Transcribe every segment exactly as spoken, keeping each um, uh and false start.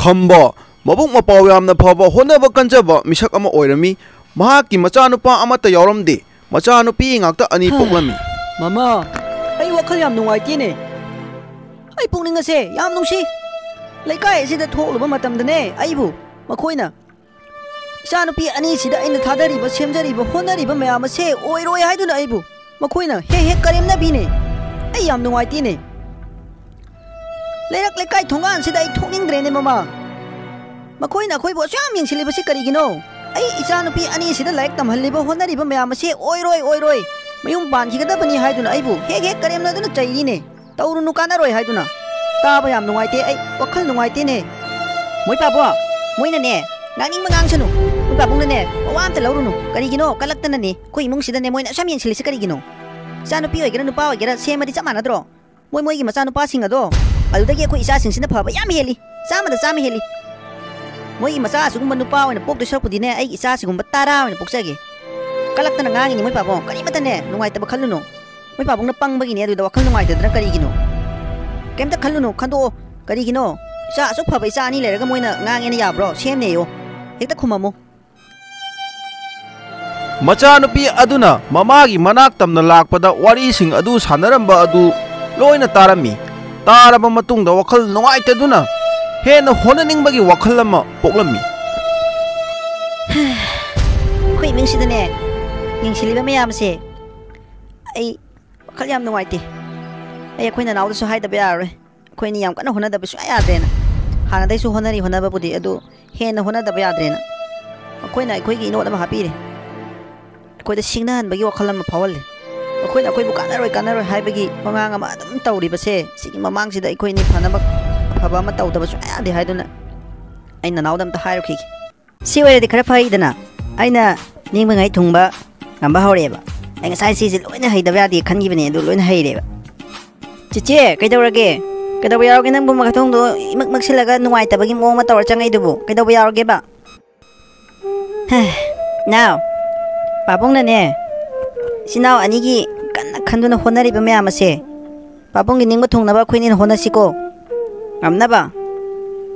ꯈꯝꯕ ꯃꯕꯨꯛ ꯃꯄꯥꯎ ꯌꯥꯝꯅ ꯐꯕ, ꯍꯣꯠꯅꯕ ꯀꯟꯖꯕ ꯃꯤꯁꯛ ꯑꯃ ꯑꯣꯏꯔꯝꯃꯤ꯫ ꯃꯍꯥꯛꯀꯤ ꯃꯆꯥꯅꯨꯄꯥ ꯑꯃꯠꯇ ꯌꯥꯎꯔꯝꯗꯦ꯫ ꯃꯆꯥꯅꯨꯄꯤ ꯉꯥꯛꯇ ꯑꯅꯤ ꯄꯣꯛꯂꯝꯃꯤ꯫ ꯃꯃꯥ, ꯑꯩ ꯋꯥꯈꯜ ꯌꯥꯝ ꯅꯨꯡꯉꯥꯏꯇꯦꯅꯦ꯫ ꯑꯩ ꯄꯨꯛꯅꯤꯡ ꯑꯁꯦ ꯌꯥꯝ ꯅꯨꯡꯁꯤ꯫ ꯂꯩꯀꯥꯏ ꯑꯁꯤꯗ ꯊꯣꯛꯂꯨꯕ ꯃꯇꯝꯗꯅꯦ, ꯑꯩꯕꯨ ꯃꯈꯣꯏꯅ ꯏꯆꯥꯅꯨꯄꯤ ꯑꯅꯤꯁꯤꯗ ꯑꯩꯅ ꯊꯥꯗꯔꯤꯕ, ꯁꯦꯝꯖꯔꯤꯕ, ꯍꯣꯠꯅꯔꯤꯕ ꯃꯌꯥꯝ ꯑꯁꯦ ꯑꯣꯏꯔꯣꯏ ꯍꯥꯏꯗꯨꯅ ꯑꯩꯕꯨ ꯃꯈꯣꯏꯅ ꯍꯦꯛ ꯍꯦꯛ ꯀꯔꯦꯝꯅꯕꯤꯅꯦ꯫ ꯑꯩ ꯌꯥꯝ ꯅꯨꯡꯉꯥꯏꯇꯦꯅꯦ꯫ ꯂꯩꯔꯛ ꯂꯩꯀꯥꯏ ꯊꯣꯡꯒꯥꯟꯁꯤꯗ ꯑꯩ ꯊꯣꯛꯅꯤꯡꯗ꯭ꯔꯦꯅꯦ, ꯃꯃꯥ꯫ ꯃꯈꯣꯏꯅ ꯑꯩꯈꯣꯏꯕꯨ ꯑꯁꯨꯛ ꯌꯥꯝ ꯌꯦꯡꯁꯤꯜꯂꯤꯕꯁꯤ ꯀꯔꯤꯒꯤꯅꯣ? ꯑꯩ ꯏꯆꯥꯅꯨꯄꯤ ꯑꯅꯤꯁꯤꯗ ꯂꯥꯏꯔꯤꯛ ꯇꯝꯍꯜꯂꯤꯕ, ꯍꯣꯠꯅꯔꯤꯕ ꯃꯌꯥꯝ ꯑꯁꯦ ꯑꯣꯏꯔꯣꯏ, ꯑꯣꯏꯔꯣꯏ, ꯃꯌꯨꯝ ꯄꯥꯟꯈꯤꯒꯗꯕꯅꯤ ꯍꯥꯏꯗꯨꯅ ꯑꯩꯕꯨ ꯍꯦꯛ ꯍꯦꯛ ꯀꯔꯦꯝꯅꯗꯨꯅ ꯆꯩꯔꯤꯅꯦ꯫ ꯇꯧꯔꯨꯅꯨ, ꯀꯥꯟꯅꯔꯣꯏ ꯍꯥꯏꯗꯨꯅ꯫ ꯇꯥꯕ ꯌꯥꯝ ꯅꯨꯡꯉꯥꯏꯇꯦ, ꯑꯩ ꯋꯥꯈꯜ ꯅꯨꯡꯉꯥꯏꯇꯦꯅꯦ꯫ ꯃꯣꯏ ꯄꯥꯕꯨꯡ, ꯃꯣꯏꯅꯅꯦ, ꯉꯥꯡꯅꯤꯡꯕ ꯉꯥꯡꯁꯅꯨ꯫ ꯃꯣꯏ ꯄꯥꯕꯨꯡꯅꯅꯦ, ꯃꯋꯥ ꯑꯝꯇ ꯂꯧꯔꯨꯅꯨ꯫ ꯀꯔꯤꯒꯤꯅꯣ? ꯀꯂꯛꯇꯅꯅꯦ꯫ ꯑꯩꯈꯣꯏ ꯏꯃꯨꯡꯁꯤꯗꯅꯦ, ꯃꯣꯏꯅ ꯑꯁꯨꯛ ꯌꯥꯝ ꯌꯦꯡꯁꯤꯜꯂꯤꯁꯤ ꯀꯔꯤꯒꯤꯅꯣ? ꯏꯆꯥꯅꯨꯄꯤ ꯑꯣꯏꯒꯦꯔꯥ ꯅꯨꯄꯥ ꯑꯣꯏꯒꯦꯔꯥ, ꯁꯦꯝꯃꯗꯤ ꯆꯞ ꯃꯥꯟꯅꯗ꯭ꯔꯣ? ꯃꯣꯏ ꯃꯣꯏꯒꯤ ꯃꯆꯥꯅꯨꯄꯥꯁꯤꯡ ꯑꯗꯣ ꯑꯗꯨꯗꯒꯤ ꯑꯩꯈꯣꯏ ꯏꯆꯥꯁꯤꯡꯁꯤꯅ ꯐꯕ ꯌꯥꯝ ꯍꯦꯜꯂꯤ, ꯆꯥꯝꯃꯗ ꯆꯥꯝꯃ ꯍꯦꯜꯂꯤ꯫ ꯃꯣꯏꯒꯤ ꯃꯆꯥ ꯑꯁꯤꯒꯨꯝꯕ ꯅꯨꯄꯥ ꯑꯣꯏꯅ ꯄꯣꯛꯇꯣꯏ ꯁꯔꯨꯛꯄꯨꯗꯤꯅꯦ, ꯑꯩꯒꯤ ꯏꯆꯥꯁꯤꯒꯨꯝꯕ ꯇꯔꯥ ꯑꯣꯏꯅ ꯄꯣꯛꯆꯒꯦ꯫ ꯀꯂꯛꯇꯅ ꯉꯥꯡꯉꯤꯅꯤ ꯃꯣꯏ ꯄꯥꯕꯨꯡ, ꯀꯔꯤꯃꯠꯇꯅꯦ ꯅꯨꯡꯉꯥꯏꯇꯕ ꯈꯜꯂꯨꯅꯨ꯫ ꯃꯣꯏ ꯄꯥꯕꯨꯡꯅ ꯄꯪꯕꯒꯤꯅꯦ ꯑꯗꯨꯗ ꯋꯥꯈꯜ ꯅꯨꯡꯉꯥꯏꯇꯗꯅ ꯀꯔꯤꯒꯤꯅꯣ? ꯀꯩꯝꯇ ꯈꯜꯂꯨꯅꯨ, ꯈꯟꯗꯣꯛꯑꯣ꯫ ꯀꯔꯤꯒꯤꯅꯣ? ꯏꯆꯥ ꯑꯁꯨꯛ ꯐꯕ ꯏꯆꯥ ꯑꯅꯤ ꯂꯩꯔꯒ ꯃꯣꯏꯅ ꯉꯥꯡꯉꯦꯅ ꯌꯥꯕ꯭ꯔꯣ? ꯁꯦꯝꯅꯦꯌꯣ꯫ ꯍꯦꯛꯇ ꯈꯨꯝꯃꯝꯃꯨ꯫ ꯃꯆꯥꯅꯨꯄꯤ ꯑꯗꯨꯅ ꯃꯃꯥꯒꯤ ꯃꯅꯥꯛ ꯇꯝꯅ ꯂꯥꯛꯄꯗ ꯋꯥꯔꯤꯁꯤꯡ ꯑꯗꯨ ꯁꯥꯟꯅꯔꯝꯕ ꯑꯗꯨ ꯂꯣꯏꯅ ꯇꯥꯔꯝꯃꯤ꯫ ꯇꯥꯔꯕ ꯃꯇꯨꯡꯗ ꯋꯥꯈꯜ ꯅꯨꯡꯉꯥꯏꯇꯗꯨꯅ ꯍꯦꯟꯅ ꯍꯣꯠꯅꯅꯤꯡꯕꯒꯤ ꯋꯥꯈꯜ ꯑꯃ ꯄꯣꯛꯂꯝꯃꯤ꯫ ꯑꯩꯈꯣꯏ ꯏꯃꯨꯡꯁꯤꯗꯅꯦ, ꯌꯦꯡꯁꯤꯜꯂꯤꯕ ꯃꯌꯥꯝꯁꯦ, ꯑꯩ ꯋꯥꯈꯜ ꯌꯥꯝ ꯅꯨꯡꯉꯥꯏꯇꯦ꯫ ꯑꯩ ꯑꯩꯈꯣꯏ ꯅꯅꯥꯎꯗꯁꯨ ꯍꯥꯏꯗꯕ ꯌꯥꯔꯔꯣꯏ꯫ ꯑꯩꯈꯣꯏ ꯑꯅꯤ ꯌꯥꯝ ꯀꯟꯅ ꯍꯣꯠꯅꯗꯕ ꯁꯨꯡꯌꯥ ꯌꯥꯗ꯭ꯔꯦꯅ꯫ ꯍꯥꯟꯅꯗꯩꯁꯨ ꯍꯣꯠꯅꯔꯤ ꯍꯣꯠꯅꯕꯕꯨꯗꯤ, ꯑꯗꯨ ꯍꯦꯟꯅ ꯍꯣꯠꯅꯗꯕ ꯌꯥꯗ꯭ꯔꯦꯅ꯫ ꯃꯈꯣꯏꯅ ꯑꯩꯈꯣꯏꯒꯤ ꯏꯅꯣꯠ ꯑꯃ ꯍꯥꯞꯄꯤꯔꯦ꯫ ꯑꯩꯈꯣꯏꯗ ꯁꯤꯡꯅꯍꯟꯕꯒꯤ ꯋꯥꯈꯜ ꯑꯃ ꯐꯥꯎꯍꯜꯂꯦ꯫ ꯃꯈꯣꯏꯅ ꯑꯩꯈꯣꯏꯕꯨ ꯀꯥꯟꯅꯔꯣꯏ, ꯀꯥꯟꯅꯔꯣꯏ ꯍꯥꯏꯕꯒꯤ ꯋꯥꯉꯥꯡ ꯑꯃ ꯑꯗꯨꯝ ꯇꯧꯔꯤꯕꯁꯦ, ꯁꯤꯒꯤ ꯃꯃꯥꯡꯁꯤꯗ ꯑꯩꯈꯣꯏ ꯑꯅꯤ ꯐꯅꯕ ꯑꯐꯕ ꯑꯃ ꯇꯧꯗꯕ ꯁꯨꯡꯌꯥ ꯌꯥꯗꯦ ꯍꯥꯏꯗꯨꯅ ꯑꯩ ꯅꯅꯥꯎꯗ ꯑꯝꯇ ꯍꯥꯏꯔꯨꯈꯤꯒꯦ꯫ ꯁꯤ ꯑꯣꯏꯔꯗꯤ ꯈꯔ ꯐꯩꯗꯅ꯫ ꯑꯩꯅ ꯅꯤꯡꯕꯉꯩ ꯊꯨꯡꯕ ꯉꯝꯕ ꯍꯧꯔꯛꯑꯦꯕ꯫ ꯑꯩ ꯉꯁꯥꯏ ꯁꯤꯁꯦ ꯂꯣꯏꯅ ꯍꯩꯗꯕ ꯌꯥꯗꯦ ꯈꯟꯈꯤꯕꯅꯦ, ꯑꯗꯨ ꯂꯣꯏꯅ ꯍꯩꯔꯦꯕ꯫ ꯆꯤꯆꯦ, ꯀꯩꯗꯧꯔꯒꯦ? ꯀꯩꯗꯧꯕ ꯌꯥꯎꯔꯒꯦ? ꯅꯪꯕꯨ ꯃꯈꯥꯊꯣꯡꯗꯣ ꯏꯃꯛ ꯃꯛꯁꯤꯜꯂꯒ ꯅꯨꯡꯉꯥꯏꯇꯕꯒꯤ ꯃꯑꯣꯡ ꯑꯃ ꯇꯧꯔ ꯆꯪꯉꯛꯏꯗꯨꯕꯨ ꯀꯩꯗꯧꯕ ꯌꯥꯎꯔꯒꯦꯕ? ꯍꯦ, ꯅꯥꯎ, ꯄꯥꯕꯨꯡꯅꯅꯦ, ꯏꯆꯤꯟ ꯏꯅꯥꯎ ꯑꯅꯤꯒꯤ ꯀꯟꯅ ꯈꯟꯗꯨꯅ ꯍꯣꯠꯅꯔꯤꯕ ꯃꯌꯥꯝ ꯑꯁꯦ, ꯄꯥꯕꯨꯡꯒꯤ ꯅꯤꯡꯕ ꯊꯨꯡꯅꯕ ꯑꯩꯈꯣꯏꯅꯤꯅ ꯍꯣꯠꯅꯁꯤꯀꯣ꯫ ꯉꯝꯅꯕ꯫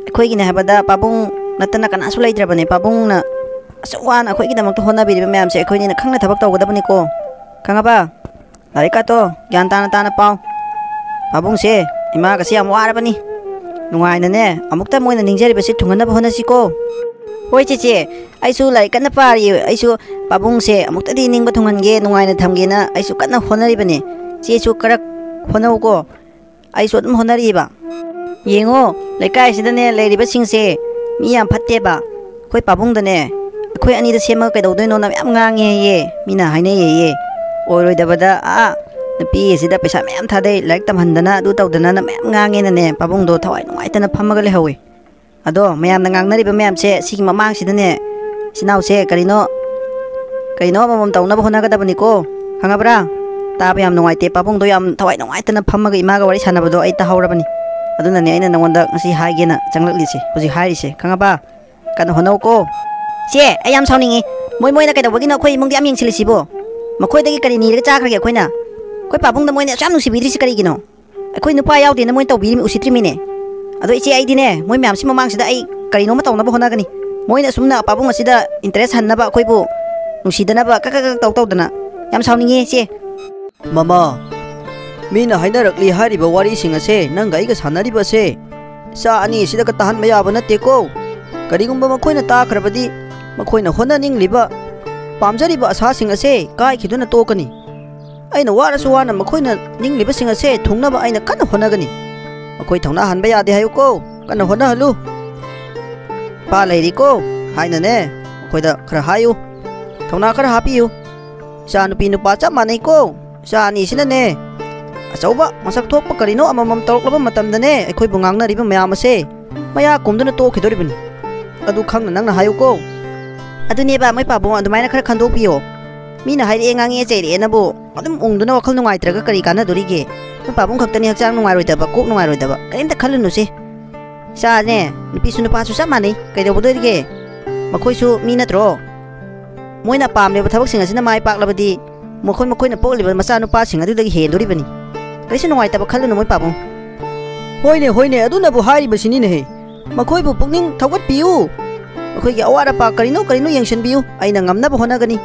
ꯑꯩꯈꯣꯏꯒꯤꯅꯦ ꯍꯥꯏꯕꯗ ꯄꯥꯕꯨꯡ ꯅꯠꯇꯅ ꯀꯅꯥꯁꯨ ꯂꯩꯇ꯭ꯔꯕꯅꯦ꯫ ꯄꯥꯕꯨꯡꯅ ꯑꯁꯨꯛ ꯋꯥꯅ ꯑꯩꯈꯣꯏꯒꯤꯗꯃꯛꯇ ꯍꯣꯠꯅꯕꯤꯔꯤꯕ ꯃꯌꯥꯝꯁꯦ ꯑꯩꯈꯣꯏꯅꯤꯅ ꯈꯪꯅ ꯊꯕꯛ ꯇꯧꯒꯗꯕꯅꯤꯀꯣ, ꯈꯪꯉꯕ? ꯂꯥꯏꯔꯤꯛ ꯀꯥꯇꯣ ꯒ꯭ꯌꯥꯟ ꯇꯥꯅ ꯇꯥꯅ ꯄꯥꯎ꯫ ꯄꯥꯕꯨꯡꯁꯦ, ꯏꯃꯥꯒꯁꯦ ꯌꯥꯝ ꯋꯥꯔꯕꯅꯤ꯫ ꯅꯨꯡꯉꯥꯏꯅꯅꯦ ꯑꯃꯨꯛꯇ ꯃꯣꯏꯅ ꯅꯤꯡꯖꯔꯤꯕꯁꯦ ꯊꯨꯡꯍꯟꯅꯕ ꯍꯣꯠꯅꯁꯤꯀꯣ꯫ ꯍꯣꯏ ꯆꯦꯆꯦ, ꯑꯩꯁꯨ ꯂꯥꯏꯔꯤꯛ ꯀꯟꯅ ꯄꯥꯔꯤ꯫ ꯑꯩꯁꯨ ꯄꯥꯕꯨꯡꯁꯦ ꯑꯃꯨꯛꯇꯗꯤ ꯅꯤꯡꯕ ꯊꯨꯡꯍꯟꯒꯦ, ꯅꯨꯡꯉꯥꯏꯅ ꯊꯝꯒꯦꯅ ꯑꯩꯁꯨ ꯀꯟꯅ ꯍꯣꯠꯅꯔꯤꯕꯅꯤ꯫ ꯆꯦꯁꯨ ꯈꯔ ꯍꯣꯠꯅꯧꯀꯣ꯫ ꯑꯩꯁꯨ ꯑꯗꯨꯝ ꯍꯣꯠꯅꯔꯤꯕ꯫ ꯌꯦꯡꯉꯣ, ꯂꯩꯀꯥꯏꯁꯤꯗꯅꯦ ꯂꯩꯔꯤꯕꯁꯤꯡꯁꯦ ꯃꯤ ꯌꯥꯝ ꯐꯠꯇꯦꯕ꯫ ꯑꯩꯈꯣꯏ ꯄꯥꯕꯨꯡꯗꯅꯦ ꯑꯩꯈꯣꯏ ꯑꯅꯤꯗ ꯁꯦꯝꯃꯒ ꯀꯩꯗꯧꯗꯣꯏꯅꯣꯅ ꯃꯌꯥꯝ ꯉꯥꯡꯉꯦꯌꯦ, ꯃꯤꯅ ꯍꯥꯏꯅꯩꯌꯦ꯫ ꯑꯣꯏꯔꯣꯏꯗꯕꯗ, ꯑꯥ, ꯅꯨꯄꯤ ꯑꯁꯤꯗ ꯄꯩꯁꯥ ꯃꯌꯥꯝ ꯊꯥꯗꯩ, ꯂꯥꯏꯔꯤꯛ ꯇꯝꯍꯟꯗꯅ, ꯑꯗꯨ ꯇꯧꯗꯅꯅ ꯃꯌꯥꯝ ꯉꯥꯡꯉꯦꯅꯅꯦ ꯄꯥꯕꯨꯡꯗꯣ ꯊꯋꯥꯏ ꯅꯨꯡꯉꯥꯏꯇꯅ ꯐꯝꯃꯒ ꯂꯩꯍꯧꯋꯤ꯫ ꯑꯗꯣ ꯃꯌꯥꯝꯅ ꯉꯥꯡꯅꯔꯤꯕ ꯃꯌꯥꯝꯁꯦ ꯁꯤꯒꯤ ꯃꯃꯥꯡꯁꯤꯗꯅꯦ ꯏꯆꯤꯟ ꯏꯅꯥꯎꯁꯦ ꯀꯔꯤꯅꯣ, ꯀꯩꯅꯣ ꯑꯃꯃꯝ ꯇꯧꯅꯕ ꯍꯣꯠꯅꯒꯗꯕꯅꯤꯀꯣ, ꯈꯪꯉꯕ꯭ꯔꯥ? ꯇꯥꯕ ꯌꯥꯝ ꯅꯨꯡꯉꯥꯏꯇꯦ, ꯄꯥꯕꯨꯡꯗꯣ ꯌꯥꯝ ꯊꯋꯥꯏ ꯅꯨꯡꯉꯥꯏꯇꯅ ꯐꯝꯃꯒ ꯏꯃꯥꯒ ꯋꯥꯔꯤ ꯁꯥꯟꯅꯕꯗꯣ ꯑꯩ ꯇꯥꯍꯧꯔꯕꯅꯤ꯫ ꯑꯗꯨꯅꯅꯦ ꯑꯩꯅ ꯅꯉꯣꯟꯗ ꯉꯁꯤ ꯍꯥꯏꯒꯦꯅ ꯆꯪꯂꯛꯂꯤꯁꯦ, ꯍꯧꯖꯤꯛ ꯍꯥꯏꯔꯤꯁꯦ, ꯈꯪꯉꯕ? ꯀꯟꯅ ꯍꯣꯠꯅꯧꯀꯣ꯫ ꯆꯦ, ꯑꯩ ꯌꯥꯝ ꯁꯥꯎꯅꯤꯡꯉꯤ꯫ ꯃꯣꯏ, ꯃꯣꯏꯅ ꯀꯩꯗꯧꯕꯒꯤꯅꯣ ꯑꯩꯈꯣꯏ ꯏꯃꯨꯡꯗ ꯌꯥꯝ ꯌꯦꯡꯁꯤꯜꯂꯤꯁꯤꯕꯣ? ꯃꯈꯣꯏꯗꯒꯤ ꯀꯔꯤ ꯅꯤꯔꯒ ꯆꯥꯈ꯭ꯔꯒꯦ ꯑꯩꯈꯣꯏꯅ? ꯑꯩꯈꯣꯏ ꯄꯥꯕꯨꯡꯗ ꯃꯣꯏꯅ ꯑꯁꯨꯛ ꯌꯥꯝ ꯅꯨꯡꯁꯤꯕꯤꯗ꯭ꯔꯤꯁꯤ ꯀꯔꯤꯒꯤꯅꯣ? ꯑꯩꯈꯣꯏ ꯅꯨꯄꯥ ꯌꯥꯎꯗꯦꯅ ꯃꯣꯏꯅ ꯇꯧꯕꯤꯔꯤꯃꯤ, ꯎꯁꯤꯠꯇ꯭ꯔꯤꯃꯤꯅꯦ꯫ ꯑꯗꯣ ꯏꯆꯦ, ꯑꯩꯗꯤꯅꯦ, ꯃꯣꯏ ꯃꯌꯥꯝꯁꯤ ꯃꯃꯥꯡꯁꯤꯗ ꯑꯩ ꯀꯔꯤꯅꯣꯃ ꯇꯧꯅꯕ ꯍꯣꯠꯅꯒꯅꯤ꯫ ꯃꯣꯏꯅ ꯑꯁꯨꯝꯅ ꯄꯥꯕꯨꯡ ꯑꯁꯤꯗ interest ꯍꯟꯅꯕ, ꯑꯩꯈꯣꯏꯕꯨ ꯅꯨꯡꯁꯤꯗꯅꯕ ꯀꯛ ꯀꯛ ꯀꯛ ꯇꯧ ꯇꯧꯗꯅ꯫ ꯌꯥꯝ ꯁꯥꯎꯅꯤꯡꯉꯦ ꯏꯆꯦ꯫ ꯃꯃꯥ, ꯃꯤꯅ ꯍꯥꯏꯅꯔꯛꯂꯤ ꯍꯥꯏꯔꯤꯕ ꯋꯥꯔꯤꯁꯤꯡ ꯑꯁꯦ ꯅꯪꯒ ꯑꯩꯒ ꯁꯥꯟꯅꯔꯤꯕ ꯑꯁꯦ ꯏꯆꯥ ꯑꯅꯤ ꯑꯁꯤꯗ ꯈꯛꯇ ꯍꯟꯕ ꯌꯥꯕ ꯅꯠꯇꯦꯀꯣ꯫ ꯀꯔꯤꯒꯨꯝꯕ ꯃꯈꯣꯏꯅ ꯇꯥꯈ꯭ꯔꯕꯗꯤ ꯃꯈꯣꯏꯅ ꯍꯣꯠꯅꯅꯤꯡꯂꯤꯕ, ꯄꯥꯝꯖꯔꯤꯕ ꯑꯁꯥꯁꯤꯡ ꯑꯁꯦ ꯀꯥꯏꯈꯤꯗꯨꯅ ꯇꯣꯛꯀꯅꯤ꯫ ꯑꯩꯅ ꯋꯥꯔꯁꯨ ꯋꯥꯅ ꯃꯈꯣꯏꯅ ꯅꯤꯡꯂꯤꯕꯁꯤꯡ ꯑꯁꯦ ꯊꯨꯡꯅꯕ ꯑꯩꯅ ꯀꯟꯅ ꯍꯣꯠꯅꯒꯅꯤ꯫ ꯃꯈꯣꯏ ꯊꯧꯅꯥ ꯍꯟꯕ ꯌꯥꯗꯦ ꯍꯥꯏꯌꯨꯀꯣ, ꯀꯟꯅ ꯍꯣꯠꯅꯍꯜꯂꯨ꯫ ꯏꯄꯥ ꯂꯩꯔꯤꯀꯣ ꯍꯥꯏꯅꯅꯦ ꯃꯈꯣꯏꯗ ꯈꯔ ꯍꯥꯏꯌꯨ꯫ ꯊꯧꯅꯥ ꯈꯔ ꯍꯥꯞꯄꯤꯌꯨ꯫ ꯏꯆꯥ ꯅꯨꯄꯤ ꯅꯨꯄꯥ ꯆꯞ ꯃꯥꯟꯅꯩꯀꯣ꯫ ꯏꯆꯥ ꯑꯅꯤꯁꯤꯅꯅꯦ ꯑꯆꯧꯕ ꯃꯁꯛ ꯊꯣꯛꯄ ꯀꯔꯤꯅꯣ ꯑꯃꯃꯝ ꯇꯧꯔꯛꯂꯕ ꯃꯇꯝꯗꯅꯦ ꯑꯩꯈꯣꯏꯕꯨ ꯉꯥꯡꯅꯔꯤꯕ ꯃꯌꯥꯝ ꯑꯁꯦ ꯃꯌꯥ ꯀꯨꯝꯗꯨꯅ ꯇꯣꯛꯈꯤꯗꯣꯔꯤꯕꯅꯤ꯫ ꯑꯗꯨ ꯈꯪꯅ ꯅꯪꯅ ꯍꯥꯏꯌꯨꯀꯣ꯫ ꯑꯗꯨꯅꯦꯕ, ꯃꯣꯏ ꯄꯥꯕꯨꯡ, ꯑꯗꯨꯃꯥꯏꯅ ꯈꯔ ꯈꯟꯗꯣꯛꯄꯤꯌꯣ꯫ ꯃꯤꯅ ꯍꯥꯏꯔꯛꯑꯦ, ꯉꯥꯡꯉꯛꯑꯦ, ꯆꯩꯔꯛꯑꯦꯅꯕꯨ ꯑꯗꯨꯝ ꯎꯪꯗꯨꯅ ꯋꯥꯈꯜ ꯅꯨꯡꯉꯥꯏꯇ꯭ꯔꯒ ꯀꯔꯤ ꯀꯥꯟꯅꯗꯣꯔꯤꯒꯦ? ꯃꯣꯏ ꯄꯥꯕꯨꯡ ꯈꯛꯇꯅꯤ ꯍꯛꯆꯥꯡ ꯅꯨꯡꯉꯥꯏꯔꯣꯏꯗꯕ, ꯀꯣꯛ ꯅꯨꯡꯉꯥꯏꯔꯣꯏꯗꯕ, ꯀꯔꯤꯝꯇ ꯈꯜꯂꯨꯅꯨꯁꯦ꯫ ꯏꯆꯥꯅꯦ, ꯅꯨꯄꯤꯁꯨ ꯅꯨꯄꯥꯁꯨ ꯆꯞ ꯃꯥꯟꯅꯩ, ꯀꯩꯗꯧꯒꯗꯣꯔꯤꯒꯦ? ꯃꯈꯣꯏꯁꯨ ꯃꯤ ꯅꯠꯇ꯭ꯔꯣ? ꯃꯣꯏꯅ ꯄꯥꯝꯂꯤꯕ ꯊꯕꯛꯁꯤꯡ ꯑꯁꯤꯅ ꯃꯥꯏ ꯄꯥꯛꯂꯕꯗꯤ ꯃꯈꯣꯏ ꯃꯈꯣꯏꯅ ꯄꯣꯛꯂꯤꯕ ꯃꯆꯥꯅꯨꯄꯥꯁꯤꯡ ꯑꯗꯨꯗꯒꯤ ꯍꯦꯟꯗꯣꯔꯤꯕꯅꯤ꯫ ꯀꯔꯤꯁꯨ ꯅꯨꯡꯉꯥꯏꯇꯕ ꯈꯜꯂꯨꯅꯨ, ꯃꯣꯏ ꯄꯥꯕꯨꯡ꯫ ꯍꯣꯏꯅꯦ, ꯍꯣꯏꯅꯦ, ꯑꯗꯨꯅꯕꯨ ꯍꯥꯏꯔꯤꯕꯁꯤꯅꯤꯅꯦꯍꯦ꯫ ꯃꯈꯣꯏꯕꯨ ꯄꯨꯛꯅꯤꯡ ꯊꯧꯒꯠꯄꯤꯌꯨ꯫ ꯃꯈꯣꯏꯒꯤ ꯑꯋꯥꯠ ꯑꯄꯥ ꯀꯔꯤꯅꯣ ꯀꯔꯤꯅꯣ ꯌꯦꯡꯁꯤꯟꯕꯤꯌꯨ꯫ ꯑꯩꯅ ꯉꯝꯅꯕ ꯍꯣꯠꯅꯒꯅꯤ꯫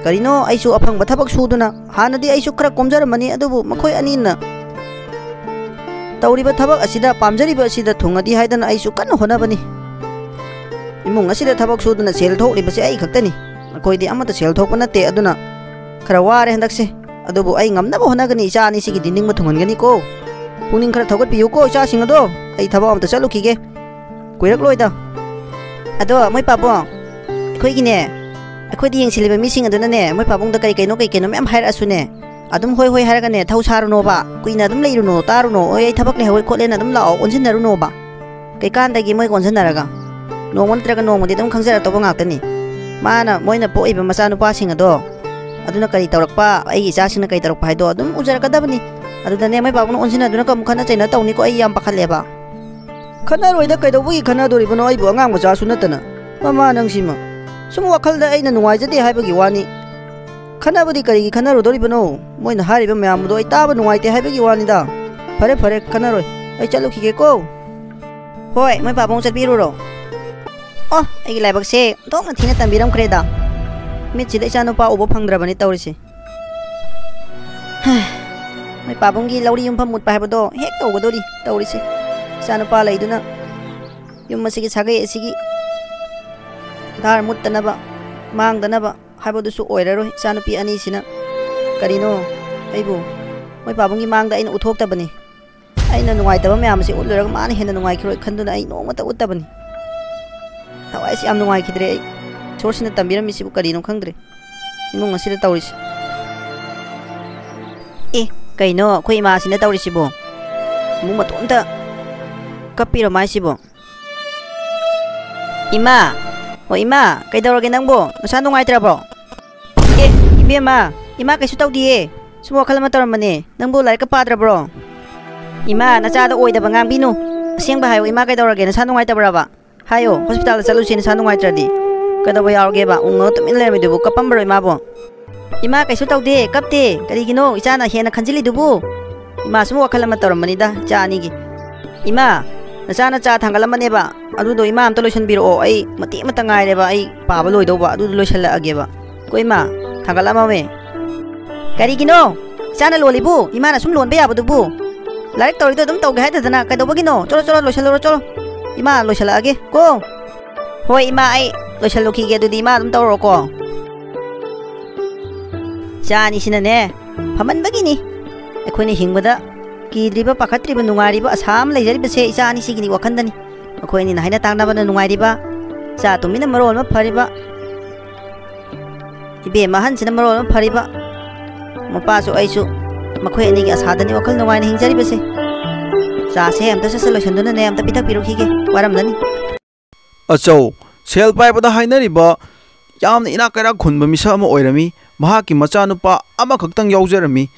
ꯀꯔꯤꯅꯣ, ꯑꯩꯁꯨ ꯑꯐꯪꯕ ꯊꯕꯛ ꯁꯨꯗꯨꯅ, ꯍꯥꯟꯅꯗꯤ ꯑꯩꯁꯨ ꯈꯔ ꯀꯣꯝꯖꯔꯝꯕꯅꯤ, ꯑꯗꯨꯕꯨ ꯃꯈꯣꯏ ꯑꯅꯤꯅ ꯇꯧꯔꯤꯕ ꯊꯕꯛ ꯑꯁꯤꯗ, ꯄꯥꯝꯖꯔꯤꯕ ꯑꯁꯤꯗ ꯊꯨꯡꯉꯗꯤ ꯍꯥꯏꯗꯅ ꯑꯩꯁꯨ ꯀꯟꯅ ꯍꯣꯠꯅꯕꯅꯤ꯫ ꯏꯃꯨꯡ ꯑꯁꯤꯗ ꯊꯕꯛ ꯁꯨꯗꯨꯅ ꯁꯦꯜ ꯊꯣꯛꯂꯤꯕꯁꯦ ꯑꯩ ꯈꯛꯇꯅꯤ꯫ ꯃꯈꯣꯏꯗꯤ ꯑꯃꯠꯇ ꯁꯦꯜ ꯊꯣꯛꯄ ꯅꯠꯇꯦ, ꯑꯗꯨꯅ ꯈꯔ ꯋꯥꯔꯦ ꯍꯟꯗꯛꯁꯦ꯫ ꯑꯗꯨꯕꯨ ꯑꯩ ꯉꯝꯅꯕ ꯍꯣꯠꯅꯒꯅꯤ, ꯏꯆꯥ ꯑꯅꯤꯁꯤꯒꯤꯗꯤ ꯅꯤꯡꯕ ꯊꯨꯡꯍꯟꯒꯅꯤꯀꯣ꯫ ꯄꯨꯛꯅꯤꯡ ꯈꯔ ꯊꯧꯒꯠꯄꯤꯌꯨꯀꯣ, ꯏꯆꯥꯁꯤꯡ ꯑꯗꯣ꯫ ꯑꯩ ꯊꯕꯛ ꯑꯃꯇ ꯆꯠꯂꯨꯈꯤꯒꯦ꯫ ꯀꯨꯏꯔꯛꯂꯣꯏꯗ꯫ ꯑꯗꯣ ꯃꯣꯏ ꯄꯥꯕꯨꯡ, ꯑꯩꯈꯣꯏꯒꯤꯅꯦ, ꯑꯩꯈꯣꯏꯗ ꯌꯦꯡꯁꯤꯜꯂꯤꯕ ꯃꯤꯁꯤꯡ ꯑꯗꯨꯅꯅꯦ, ꯃꯣꯏ ꯄꯥꯕꯨꯡꯗ ꯀꯔꯤ ꯀꯩꯅꯣ ꯀꯩ ꯀꯩꯅꯣ ꯃꯌꯥꯝ ꯍꯥꯏꯔꯛꯑꯁꯨꯅꯦ, ꯑꯗꯨꯝ ꯍꯣꯏ ꯍꯣꯏ ꯍꯥꯏꯔꯒꯅꯦ, ꯊꯧ ꯁꯥꯔꯨꯅꯣꯕ꯫ ꯀꯨꯏꯅ ꯑꯗꯨꯝ ꯂꯩꯔꯨꯅꯣ, ꯇꯥꯔꯨꯅꯣ, "ꯍꯣꯏ, ꯑꯩ ꯊꯕꯛ ꯂꯩꯍꯧꯋꯦ ꯈꯣꯠꯂꯦꯅ" ꯑꯗꯨꯝ ꯂꯥꯛꯑꯣ, ꯑꯣꯟꯁꯤꯟꯅꯔꯨꯅꯣꯕ꯫ ꯀꯩꯀꯥꯟꯗꯒꯤ ꯃꯣꯏꯒ ꯑꯣꯟꯁꯤꯟꯅꯔꯒ? ꯅꯣꯡꯃ ꯅꯠꯇ꯭ꯔꯒ ꯅꯣꯡꯃꯗꯤ ꯑꯗꯨꯝ ꯈꯪꯖꯔꯛꯇꯧꯕ ꯉꯥꯛꯇꯅꯤ꯫ ꯃꯥꯅ, ꯃꯣꯏꯅ ꯄꯣꯛꯏꯕ ꯃꯆꯥꯅꯨꯄꯥꯁꯤꯡ ꯑꯗꯣ, ꯑꯗꯨꯅ ꯀꯔꯤ ꯇꯧꯔꯛꯄ, ꯑꯩꯒꯤ ꯏꯆꯥꯁꯤꯡꯅ ꯀꯔꯤ ꯇꯧꯔꯛꯄ ꯍꯥꯏꯗꯣ ꯑꯗꯨꯝ ꯎꯖꯔꯛꯀꯗꯕꯅꯤ꯫ ꯑꯗꯨꯗꯅꯦ, ꯃꯣꯏ ꯄꯥꯕꯨꯡꯅ ꯑꯣꯟꯁꯤꯟꯅꯗꯨꯅ ꯑꯃꯨꯛ ꯈꯠꯅ ꯆꯩꯅ ꯇꯧꯅꯤꯀꯣ, ꯑꯩ ꯌꯥꯝ ꯄꯥꯈꯠꯂꯦꯕ꯫ ꯈꯠꯅꯔꯣꯏꯗ, ꯀꯩꯗꯧꯕꯒꯤ ꯈꯠꯅꯗꯣꯔꯤꯕꯅꯣ? ꯑꯩꯕꯨ ꯑꯉꯥꯡ ꯃꯆꯥꯁꯨ ꯅꯠꯇꯅ꯫ ꯃꯃꯥ ꯅꯪꯁꯤꯃ꯫ ꯁꯨꯝ ꯋꯥꯈꯜꯗ ꯑꯩꯅ ꯅꯨꯡꯉꯥꯏꯖꯗꯦ ꯍꯥꯏꯕꯒꯤ ꯋꯥꯅꯤ꯫ ꯈꯠꯅꯕꯗꯤ ꯀꯔꯤꯒꯤ ꯈꯠꯅꯔꯨꯗꯣꯔꯤꯕꯅꯣ? ꯃꯣꯏꯅ ꯍꯥꯏꯔꯤꯕ ꯃꯌꯥꯝꯗꯣ ꯑꯩ ꯇꯥꯕ ꯅꯨꯡꯉꯥꯏꯇꯦ ꯍꯥꯏꯕꯒꯤ ꯋꯥꯅꯤꯗ꯫ ꯐꯔꯦ, ꯐꯔꯦ, ꯈꯠꯅꯔꯣꯏ꯫ ꯑꯩ ꯆꯠꯂꯨꯈꯤꯒꯦꯀꯣ꯫ ꯍꯣꯏ, ꯃꯣꯏ ꯄꯥꯕꯨꯡ ꯆꯠꯄꯤꯔꯨꯔꯣ꯫ ꯑꯣ, ꯑꯩꯒꯤ ꯂꯥꯏꯕꯛꯁꯦ ꯑꯣꯟꯊꯣꯛꯅ ꯊꯤꯅ ꯇꯝꯕꯤꯔꯝꯈ꯭ꯔꯦꯗ꯫ ꯃꯤꯠꯁꯤꯗ ꯏꯆꯥꯅꯨꯄꯥ ꯎꯕ ꯐꯪꯗ꯭ꯔꯕꯅꯤ ꯇꯧꯔꯤꯁꯦ꯫ ꯃꯣꯏ ꯄꯥꯕꯨꯡꯒꯤ ꯂꯧꯔꯤ ꯌꯨꯝꯐꯝ ꯃꯨꯠꯄ ꯍꯥꯏꯕꯗꯣ ꯍꯦꯛ ꯇꯧꯒꯗꯣꯔꯤ ꯇꯧꯔꯤꯁꯦ꯫ ꯏꯆꯥꯅꯨꯄꯥ ꯂꯩꯗꯨꯅ ꯌꯨꯝ ꯑꯁꯤꯒꯤ ꯁꯥꯒꯩ ꯑꯁꯤꯒꯤ ꯙꯥꯔ ꯃꯨꯠꯇꯅꯕ, ꯃꯥꯡꯗꯅꯕ ꯍꯥꯏꯕꯗꯨꯁꯨ ꯑꯣꯏꯔꯔꯣꯏ꯫ ꯏꯆꯥꯅꯨꯄꯤ ꯑꯅꯤꯁꯤꯅ ꯀꯔꯤꯅꯣ ꯑꯩꯕꯨ ꯃꯣꯏ ꯄꯥꯕꯨꯡꯒꯤ ꯃꯥꯡꯗ ꯑꯩꯅ ꯎꯠꯊꯣꯛꯇꯕꯅꯤ꯫ ꯑꯩꯅ ꯅꯨꯡꯉꯥꯏꯇꯕ ꯃꯌꯥꯝ ꯑꯁꯤ ꯎꯠꯂꯨꯔꯒ ꯃꯥꯅ ꯍꯦꯟꯅ ꯅꯨꯡꯉꯥꯏꯈꯤꯔꯣꯏ ꯈꯟꯗꯨꯅ ꯑꯩ ꯅꯣꯡꯃꯇ ꯎꯠꯇꯕꯅꯤ꯫ ꯊꯋꯥꯏꯁꯤ ꯌꯥꯝ ꯅꯨꯡꯉꯥꯏꯈꯤꯗ꯭ꯔꯦ ꯑꯩ꯫ ꯏꯁꯣꯔꯁꯤꯅ ꯇꯝꯕꯤꯔꯝꯃꯤꯁꯤꯕꯨ ꯀꯔꯤꯅꯣ ꯈꯪꯗ꯭ꯔꯦ꯫ ꯏꯃꯨꯡ ꯑꯁꯤꯗ ꯇꯧꯔꯤꯁꯤ꯫ ꯑꯦ, ꯀꯩꯅꯣ ꯑꯩꯈꯣꯏ ꯏꯃꯥꯁꯤꯅ ꯇꯧꯔꯤꯁꯤꯕꯣ? ꯏꯃꯨꯡ ꯃꯇꯣꯝꯇ ꯀꯞꯄꯤꯔꯣ ꯃꯥꯏꯁꯤꯕꯣ? ꯏꯃꯥ! ꯑꯣ ꯏꯃꯥ, ꯀꯩꯗꯧꯔꯒꯦ ꯅꯪꯕꯣ? ꯅꯁꯥ ꯅꯨꯡꯉꯥꯏꯇ꯭ꯔꯕꯣ? ꯑꯦ, ꯏꯕꯦꯝꯃ, ꯏꯃꯥ ꯀꯩꯁꯨ ꯇꯧꯗꯤꯌꯦ꯫ ꯁꯨꯝ ꯋꯥꯈꯜ ꯑꯃ ꯇꯧꯔꯝꯕꯅꯦ꯫ ꯅꯪꯕꯨ ꯂꯥꯏꯔꯤꯛꯀ ꯄꯥꯗ꯭ꯔꯕ꯭ꯔꯣ? ꯏꯃꯥ, ꯅꯆꯥꯗ ꯑꯣꯏꯗꯕ ꯉꯥꯡꯕꯤꯅꯨ꯫ ꯑꯁꯦꯡꯕ ꯍꯥꯏꯌꯨ, ꯏꯃꯥ ꯀꯩꯗꯧꯔꯒꯦ? ꯅꯁꯥ ꯅꯨꯡꯉꯥꯏꯇꯕ꯭ꯔꯕ? ꯍꯥꯏꯌꯣ, ꯍꯣꯁꯄꯤꯇꯥꯜꯗ ꯆꯠꯂꯨꯁꯤ, ꯅꯁꯥ ꯅꯨꯡꯉꯥꯏꯇ꯭ꯔꯗꯤ꯫ ꯀꯩꯗꯧꯕ ꯌꯥꯎꯔꯒꯦꯕ? ꯎꯪꯉꯒ ꯇꯨꯃꯤꯟ ꯂꯩꯔꯝꯃꯤꯗꯨꯕꯨ, ꯀꯞꯄꯝꯕ꯭ꯔꯣ ꯏꯃꯥꯕꯨ? ꯏꯃꯥ, ꯀꯩꯁꯨ ꯇꯧꯗꯦ, ꯀꯞꯇꯦ꯫ ꯀꯔꯤꯒꯤꯅꯣ ꯏꯆꯥꯅ ꯍꯦꯟꯅ ꯈꯟꯖꯤꯜꯂꯤꯗꯨꯕꯨ? ꯏꯃꯥ ꯁꯨꯝ ꯋꯥꯈꯜ ꯑꯃ ꯇꯧꯔꯝꯕꯅꯤꯗ, ꯏꯆꯥ ꯑꯅꯤꯒꯤ꯫ ꯏꯃꯥ, ꯅꯆꯥꯅ ꯆꯥ ꯊꯥꯡꯒꯠꯂꯝꯕꯅꯦꯕ, ꯑꯗꯨꯗꯣ ꯏꯃꯥ ꯑꯝꯇ ꯂꯣꯏꯁꯟꯕꯤꯔꯛꯑꯣ, ꯑꯩ ꯃꯇꯦꯛ ꯑꯃꯇ ꯉꯥꯏꯔꯦꯕ ꯑꯩ ꯄꯥꯕ ꯂꯣꯏꯗꯧꯕ, ꯑꯗꯨꯗꯣ ꯂꯣꯏꯁꯜꯂꯛꯑꯒꯦꯕ꯫ ꯀꯣ ꯏꯃꯥ, ꯊꯥꯡꯒꯠꯂꯝꯃꯃꯦ꯫ ꯀꯔꯤꯒꯤꯅꯣ? ꯏꯆꯥꯅ ꯂꯣꯜꯂꯤꯕꯨ? ꯏꯃꯥꯅ ꯁꯨꯝ ꯂꯣꯟꯕ ꯌꯥꯕꯗꯨꯕꯨ? ꯂꯥꯏꯔꯤꯛ ꯇꯧꯔꯤꯗꯣ ꯑꯗꯨꯝ ꯇꯧꯒꯦ ꯍꯥꯏꯗꯗꯅ ꯀꯩꯗꯧꯕꯒꯤꯅꯣ? ꯆꯣꯂꯣ, ꯆꯣꯂꯣ, ꯂꯣꯏꯁꯜꯂꯨꯔꯣ, ꯆꯣꯂꯣ꯫ ꯏꯃꯥ, ꯂꯣꯏꯁꯜꯂꯛꯑꯒꯦ ꯀꯣ꯫ ꯍꯣꯏ ꯏꯃꯥ, ꯑꯩ ꯂꯣꯏꯁꯜꯂꯨꯈꯤꯒꯦ, ꯑꯗꯨꯗꯤ ꯏꯃꯥ ꯑꯗꯨꯝ ꯇꯧꯔꯣꯀꯣ꯫ ꯏꯆꯥ ꯑꯅꯤꯁꯤꯅꯅꯦ, ꯐꯃꯟꯕꯒꯤꯅꯤ ꯑꯩꯈꯣꯏꯅ ꯍꯤꯡꯕꯗ ꯀꯤꯗ꯭ꯔꯤꯕ, ꯄꯥꯈꯠꯇ꯭ꯔꯤꯕ, ꯅꯨꯡꯉꯥꯏꯔꯤꯕ ꯑꯁꯥ ꯑꯃ ꯂꯩꯖꯔꯤꯕꯁꯦ꯫ ꯏꯆꯥ ꯑꯅꯤꯁꯤꯒꯤꯅꯤ ꯋꯥꯈꯟꯗꯅꯤ꯫ ꯃꯈꯣꯏ ꯑꯅꯤꯅ ꯍꯥꯏꯅ ꯇꯥꯡꯅꯕꯅ ꯅꯨꯡꯉꯥꯏꯔꯤꯕ, ꯏꯆꯥ ꯇꯨꯃꯤꯅ ꯃꯔꯣꯜ ꯑꯃ ꯐꯔꯤꯕ, ꯏꯕꯦꯝꯃ ꯑꯍꯟꯁꯤꯅ ꯃꯔꯣꯜ ꯑꯃ ꯐꯔꯤꯕ꯫ ꯃꯄꯥꯁꯨ ꯑꯩꯁꯨ ꯃꯈꯣꯏ ꯑꯅꯤꯒꯤ ꯑꯁꯥꯗꯅꯤ ꯋꯥꯈꯜ ꯅꯨꯡꯉꯥꯏꯅ ꯍꯤꯡꯖꯔꯤꯕꯁꯦ꯫ ꯆꯥꯁꯦ ꯑꯝꯇ ꯁꯠ ꯁꯠ ꯂꯣꯏꯁꯟꯗꯨꯅꯅꯦ ꯑꯝꯇ ꯄꯤꯊꯛꯄꯤꯔꯨꯈꯤꯒꯦ, ꯋꯥꯔꯝꯂꯅꯤ꯫ ꯑꯆꯧ, ꯁꯦꯜ ꯄꯥꯏꯕꯗ ꯍꯥꯏꯅꯔꯤꯕ ꯌꯥꯝꯅ ꯏꯅꯥꯛ ꯀꯩꯔꯥꯛ ꯈꯨꯟꯕ ꯃꯤꯁꯛ ꯑꯃ ꯑꯣꯏꯔꯝꯃꯤ꯫ ꯃꯍꯥꯛꯀꯤ ꯃꯆꯥꯅꯨꯄꯥ ꯑꯃꯈꯛꯇꯪ ꯌꯥꯎꯖꯔꯝꯃꯤ꯫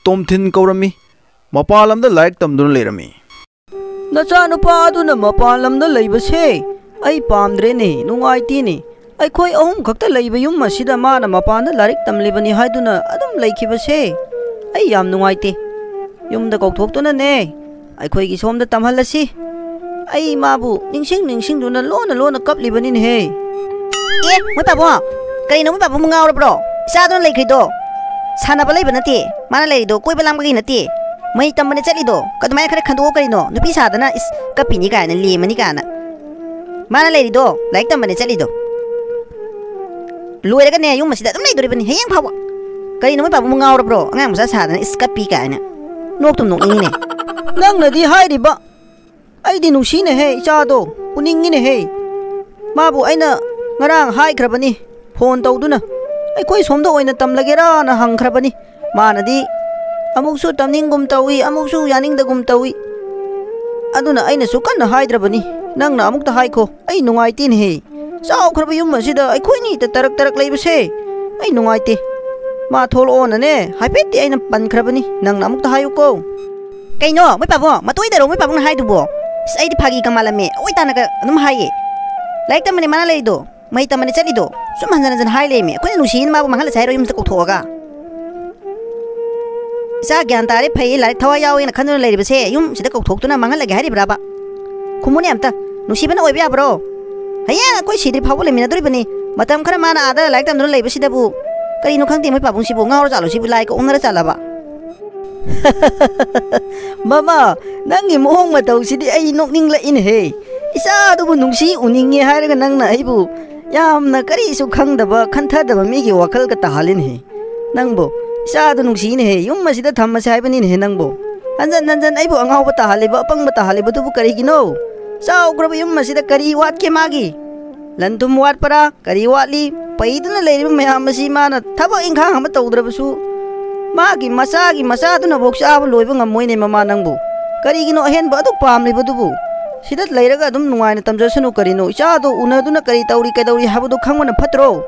ꯇꯣꯝꯊꯤꯟ ꯀꯧꯔꯝꯃꯤ꯫ ꯃꯄꯥꯟ ꯂꯝꯗ ꯂꯥꯏꯔꯤꯛ ꯇꯝꯗꯨꯅ ꯂꯩꯔꯝꯃꯤ꯫ ꯅꯆꯥꯅꯨꯄꯥ ꯑꯗꯨꯅ ꯃꯄꯥꯟ ꯂꯝꯗ ꯂꯩꯕꯁꯦ ꯑꯩ ꯄꯥꯝꯗ꯭ꯔꯦꯅꯦ, ꯅꯨꯡꯉꯥꯏꯇꯦꯅꯦ꯫ ꯑꯩꯈꯣꯏ ꯑꯍꯨꯝ ꯈꯛꯇ ꯂꯩꯕ ꯌꯨꯝ ꯑꯁꯤꯗ ꯃꯥꯅ ꯃꯄꯥꯟꯗ ꯂꯥꯏꯔꯤꯛ ꯇꯝꯂꯤꯕꯅꯤ ꯍꯥꯏꯗꯨꯅ ꯑꯗꯨꯝ ꯂꯩꯈꯤꯕꯁꯦ ꯑꯩ ꯌꯥꯝ ꯅꯨꯡꯉꯥꯏꯇꯦ꯫ ꯌꯨꯝꯗ ꯀꯧꯊꯣꯛꯇꯨꯅꯅꯦ ꯑꯩꯈꯣꯏꯒꯤ ꯁꯣꯝꯗ ꯇꯝꯍꯜꯂꯁꯤ꯫ ꯑꯩ ꯃꯥꯕꯨ ꯅꯤꯡꯁꯤꯡ ꯅꯤꯡꯁꯤꯡꯗꯨꯅ ꯂꯣꯟꯅ ꯂꯣꯟꯅ ꯀꯞꯂꯤꯕꯅꯤꯅꯦꯍꯦ꯫ ꯑꯦ, ꯃꯣꯏ ꯄꯥꯕꯨꯡ, ꯀꯔꯤꯅꯣ ꯃꯣꯏ ꯄꯥꯕꯨꯡ ꯉꯥꯎꯔꯕ꯭ꯔꯣ? ꯏꯆꯥꯗꯨꯅ ꯂꯩꯈ꯭ꯔꯤꯗꯣ ꯁꯥꯟꯅꯕ ꯂꯩꯕ ꯅꯠꯇꯦ, ꯃꯥꯅ ꯂꯩꯔꯤꯗꯣ ꯀꯣꯏꯕ ꯂꯥꯡꯕꯒꯤ ꯅꯠꯇꯦ꯫ ꯃꯍꯩ ꯇꯝꯕꯅꯦ ꯆꯠꯂꯤꯗꯣ, ꯑꯗꯨꯃꯥꯏꯅ ꯈꯔ ꯈꯟꯗꯣꯛꯑꯣ ꯀꯔꯤꯅꯣ? ꯅꯨꯄꯤ ꯁꯥꯗꯅ ꯏꯁ ꯀꯞꯄꯤꯅꯤ ꯀꯥꯏꯅ, ꯂꯦꯝꯃꯅꯤ ꯀꯥꯏꯅ꯫ ꯃꯥꯅ ꯂꯩꯔꯤꯗꯣ ꯂꯥꯏꯔꯤꯛ ꯇꯝꯕꯅꯦ ꯆꯠꯂꯤꯗꯣ꯫ ꯂꯣꯏꯔꯒꯅꯦ ꯌꯨꯝ ꯑꯁꯤꯗ ꯑꯗꯨꯝ ꯂꯩꯗꯣꯔꯤꯕꯅꯤ ꯍꯌꯦꯡ ꯐꯥꯎꯕ꯫ ꯀꯔꯤꯅꯣ ꯃꯣꯏ ꯄꯥꯕꯨꯡ ꯉꯥꯎꯔꯕ꯭ꯔꯣ? ꯑꯉꯥꯡ ꯃꯆꯥ ꯁꯥꯗꯅ ꯏꯁ ꯀꯞꯄꯤ ꯀꯥꯏꯅ꯫ ꯅꯣꯛꯇꯨꯝ ꯅꯣꯛꯅꯤꯡꯉꯤꯅꯦ꯫ ꯅꯪꯅꯗꯤ ꯍꯥꯏꯔꯤꯕ, ꯑꯩꯗꯤ ꯅꯨꯡꯁꯤꯅꯦꯍꯦ ꯏꯆꯥꯗꯣ, ꯎꯅꯤꯡꯉꯤꯅꯦꯍꯦ꯫ ꯃꯥꯕꯨ ꯑꯩꯅ ꯉꯔꯥꯡ ꯍꯥꯏꯈ꯭ꯔꯕꯅꯤ ꯐꯣꯟ ꯇꯧꯗꯨꯅ, ꯑꯩꯈꯣꯏ ꯁꯣꯝꯗ ꯑꯣꯏꯅ ꯇꯝꯂꯒꯦꯔꯥꯅ ꯍꯪꯈ꯭ꯔꯕꯅꯤ꯫ ꯃꯥꯅꯗꯤ ꯑꯃꯨꯛꯁꯨ ꯇꯝꯅꯤꯡꯒꯨꯝ ꯇꯧꯏ, ꯑꯃꯨꯛꯁꯨ ꯌꯥꯅꯤꯡꯗꯒꯨꯝ ꯇꯧꯏ꯫ ꯑꯗꯨꯅ ꯑꯩꯅꯁꯨ ꯀꯟꯅ ꯍꯥꯏꯗ꯭ꯔꯕꯅꯤ꯫ ꯅꯪꯅ ꯑꯃꯨꯛꯇ ꯍꯥꯏꯈꯣ, ꯑꯩ ꯅꯨꯡꯉꯥꯏꯇꯦꯅꯦꯍꯦ꯫ ꯆꯥꯎꯈ꯭ꯔꯕ ꯌꯨꯝ ꯑꯁꯤꯗ ꯑꯩꯈꯣꯏꯅꯤꯇ ꯇꯔꯛ ꯇꯔꯛ ꯂꯩꯕꯁꯦ ꯑꯩ ꯅꯨꯡꯉꯥꯏꯇꯦ꯫ ꯃꯥ ꯊꯣꯛꯂꯛꯑꯣꯅꯅꯦ ꯍꯥꯏꯐꯦꯠꯇꯤ ꯑꯩꯅ ꯄꯟꯈ꯭ꯔꯕꯅꯤ, ꯅꯪꯅ ꯑꯃꯨꯛꯇ ꯍꯥꯏꯌꯨꯀꯣ꯫ ꯀꯩꯅꯣ ꯃꯣꯏ ꯄꯥꯕꯨꯡ? ꯃꯇꯣꯏꯗꯔꯣ ꯃꯣꯏ ꯄꯥꯕꯨꯡꯅ ꯍꯥꯏꯗꯨꯕꯣ? ꯑꯁ, ꯑꯩꯗꯤ ꯐꯥꯒꯤ ꯀꯃꯥꯜꯂꯝꯃꯦ, ꯑꯋꯣꯏ ꯇꯥꯅꯒ ꯑꯗꯨꯝ ꯍꯥꯏꯌꯦ꯫ ꯂꯥꯏꯔꯤꯛ ꯇꯝꯕꯅꯦ ꯃꯥꯅ ꯂꯩꯔꯤꯗꯣ, ꯃꯍꯩ ꯇꯝꯕꯅꯦ ꯆꯠꯂꯤꯗꯣ꯫ ꯁꯨꯝ ꯍꯟꯖꯟ ꯍꯟꯖꯟ ꯍꯥꯏ ꯂꯩꯔꯝꯃꯦ꯫ ꯑꯩꯈꯣꯏꯅ ꯅꯨꯡꯁꯤꯅ ꯃꯥꯕꯨ ꯃꯥꯡꯍꯜꯂꯁꯦ ꯍꯥꯏꯔꯣ ꯌꯨꯝꯁꯤꯗ ꯀꯧꯊꯣꯛꯑꯒ? ꯏꯆꯥ ꯒ꯭ꯌꯥꯟ ꯇꯥꯔꯦ, ꯐꯩꯌꯦ, ꯂꯥꯏꯔꯤꯛ ꯊꯋꯥꯏ ꯌꯥꯎꯋꯦꯅ ꯈꯟꯗꯨꯅ ꯂꯩꯔꯤꯕꯁꯦ ꯌꯨꯝꯁꯤꯗ ꯀꯧꯊꯣꯛꯇꯨꯅ ꯃꯥꯡꯍꯜꯂꯒꯦ ꯍꯥꯏꯔꯤꯕ꯭ꯔꯥꯕ? ꯈꯨꯝꯃꯨꯅꯦ ꯑꯝꯇ꯫ ꯅꯨꯡꯁꯤꯕꯅ ꯑꯣꯏꯕ ꯌꯥꯕ꯭ꯔꯣ? ꯍꯌꯦꯡ ꯑꯩꯈꯣꯏ ꯁꯤꯗ꯭ꯔꯤ ꯐꯥꯎꯕ ꯂꯩꯃꯤꯟꯅꯗꯣꯔꯤꯕꯅꯤ꯫ ꯃꯇꯝ ꯈꯔ ꯃꯥꯅ ꯑꯥꯗ ꯂꯥꯏꯔꯤꯛ ꯇꯝꯗꯨꯅ ꯂꯩꯕꯁꯤꯗꯕꯨ꯫ ꯀꯔꯤꯅꯣ ꯈꯪꯗꯦ, ꯃꯣꯏ ꯄꯥꯕꯨꯡꯁꯤꯕꯨ ꯉꯥꯎꯔ ꯆꯥꯠꯂꯣ? ꯁꯤꯕꯨ ꯂꯥꯏꯒ ꯑꯣꯛꯅꯔ ꯆꯥꯠꯂꯕ? ꯃꯃꯥ, ꯅꯪꯒꯤ ꯃꯑꯣꯡ ꯃꯇꯧꯁꯤꯗꯤ ꯑꯩ ꯅꯣꯛꯅꯤꯡꯂꯛꯏꯅꯦꯍꯦ꯫ ꯏꯆꯥꯗꯨꯕꯨ ꯅꯨꯡꯁꯤ ꯎꯅꯤꯡꯉꯦ ꯍꯥꯏꯔꯒ ꯅꯪꯅ ꯑꯩꯕꯨ ꯌꯥꯝꯅ ꯀꯔꯤꯁꯨ ꯈꯪꯗꯕ, ꯈꯟꯊꯗꯕ ꯃꯤꯒꯤ ꯋꯥꯈꯜꯒ ꯇꯥꯍꯜꯂꯤꯅꯦꯍꯦ꯫ ꯅꯪꯕꯨ ꯏꯆꯥꯗꯨ ꯅꯨꯡꯁꯤꯅꯦꯍꯦ, ꯌꯨꯝ ꯑꯁꯤꯗ ꯊꯝꯃꯁꯦ ꯍꯥꯏꯕꯅꯤꯅꯦꯍꯦ ꯅꯪꯕꯨ꯫ ꯍꯟꯖꯟ ꯍꯟꯖꯟ ꯑꯩꯕꯨ ꯑꯉꯥꯎꯕ ꯇꯥꯍꯜꯂꯤꯕ, ꯑꯄꯪꯕ ꯇꯥꯍꯜꯂꯤꯕꯗꯨꯕꯨ ꯀꯔꯤꯒꯤꯅꯣ? ꯆꯥꯎꯈ꯭ꯔꯕ ꯌꯨꯝ ꯑꯁꯤꯗ ꯀꯔꯤ ꯋꯥꯠꯀꯦ ꯃꯥꯒꯤ? ꯂꯟ ꯊꯨꯝ ꯋꯥꯠꯄ꯭ꯔꯥ? ꯀꯔꯤ ꯋꯥꯠꯂꯤ? ꯄꯩꯗꯨꯅ ꯂꯩꯔꯤꯕ ꯃꯌꯥꯝ ꯑꯁꯤ ꯃꯥꯅ ꯊꯕꯛ ꯏꯪꯈꯥꯡ ꯑꯃ ꯇꯧꯗ꯭ꯔꯕꯁꯨ, ꯃꯥꯒꯤ ꯃꯆꯥꯒꯤ ꯃꯆꯥꯗꯨꯅꯐꯥꯎ ꯆꯥꯕ ꯂꯣꯏꯕ ꯉꯝꯃꯣꯏꯅꯦ ꯃꯃꯥ ꯅꯪꯕꯨ꯫ ꯀꯔꯤꯒꯤꯅꯣ ꯑꯍꯦꯟꯕ ꯑꯗꯨꯛ ꯄꯥꯝꯂꯤꯕꯗꯨꯕꯨ? ꯁꯤꯗ ꯂꯩꯔꯒ ꯑꯗꯨꯝ ꯅꯨꯡꯉꯥꯏꯅ ꯇꯝꯖꯁꯅꯨ ꯀꯔꯤꯅꯣ? ꯏꯆꯥꯗꯣ ꯎꯅꯗꯨꯅ ꯀꯔꯤ ꯇꯧꯔꯤ ꯀꯩꯗꯧꯔꯤ ꯍꯥꯏꯕꯗꯨ ꯈꯪꯕꯅ ꯐꯠꯇ꯭ꯔꯣ?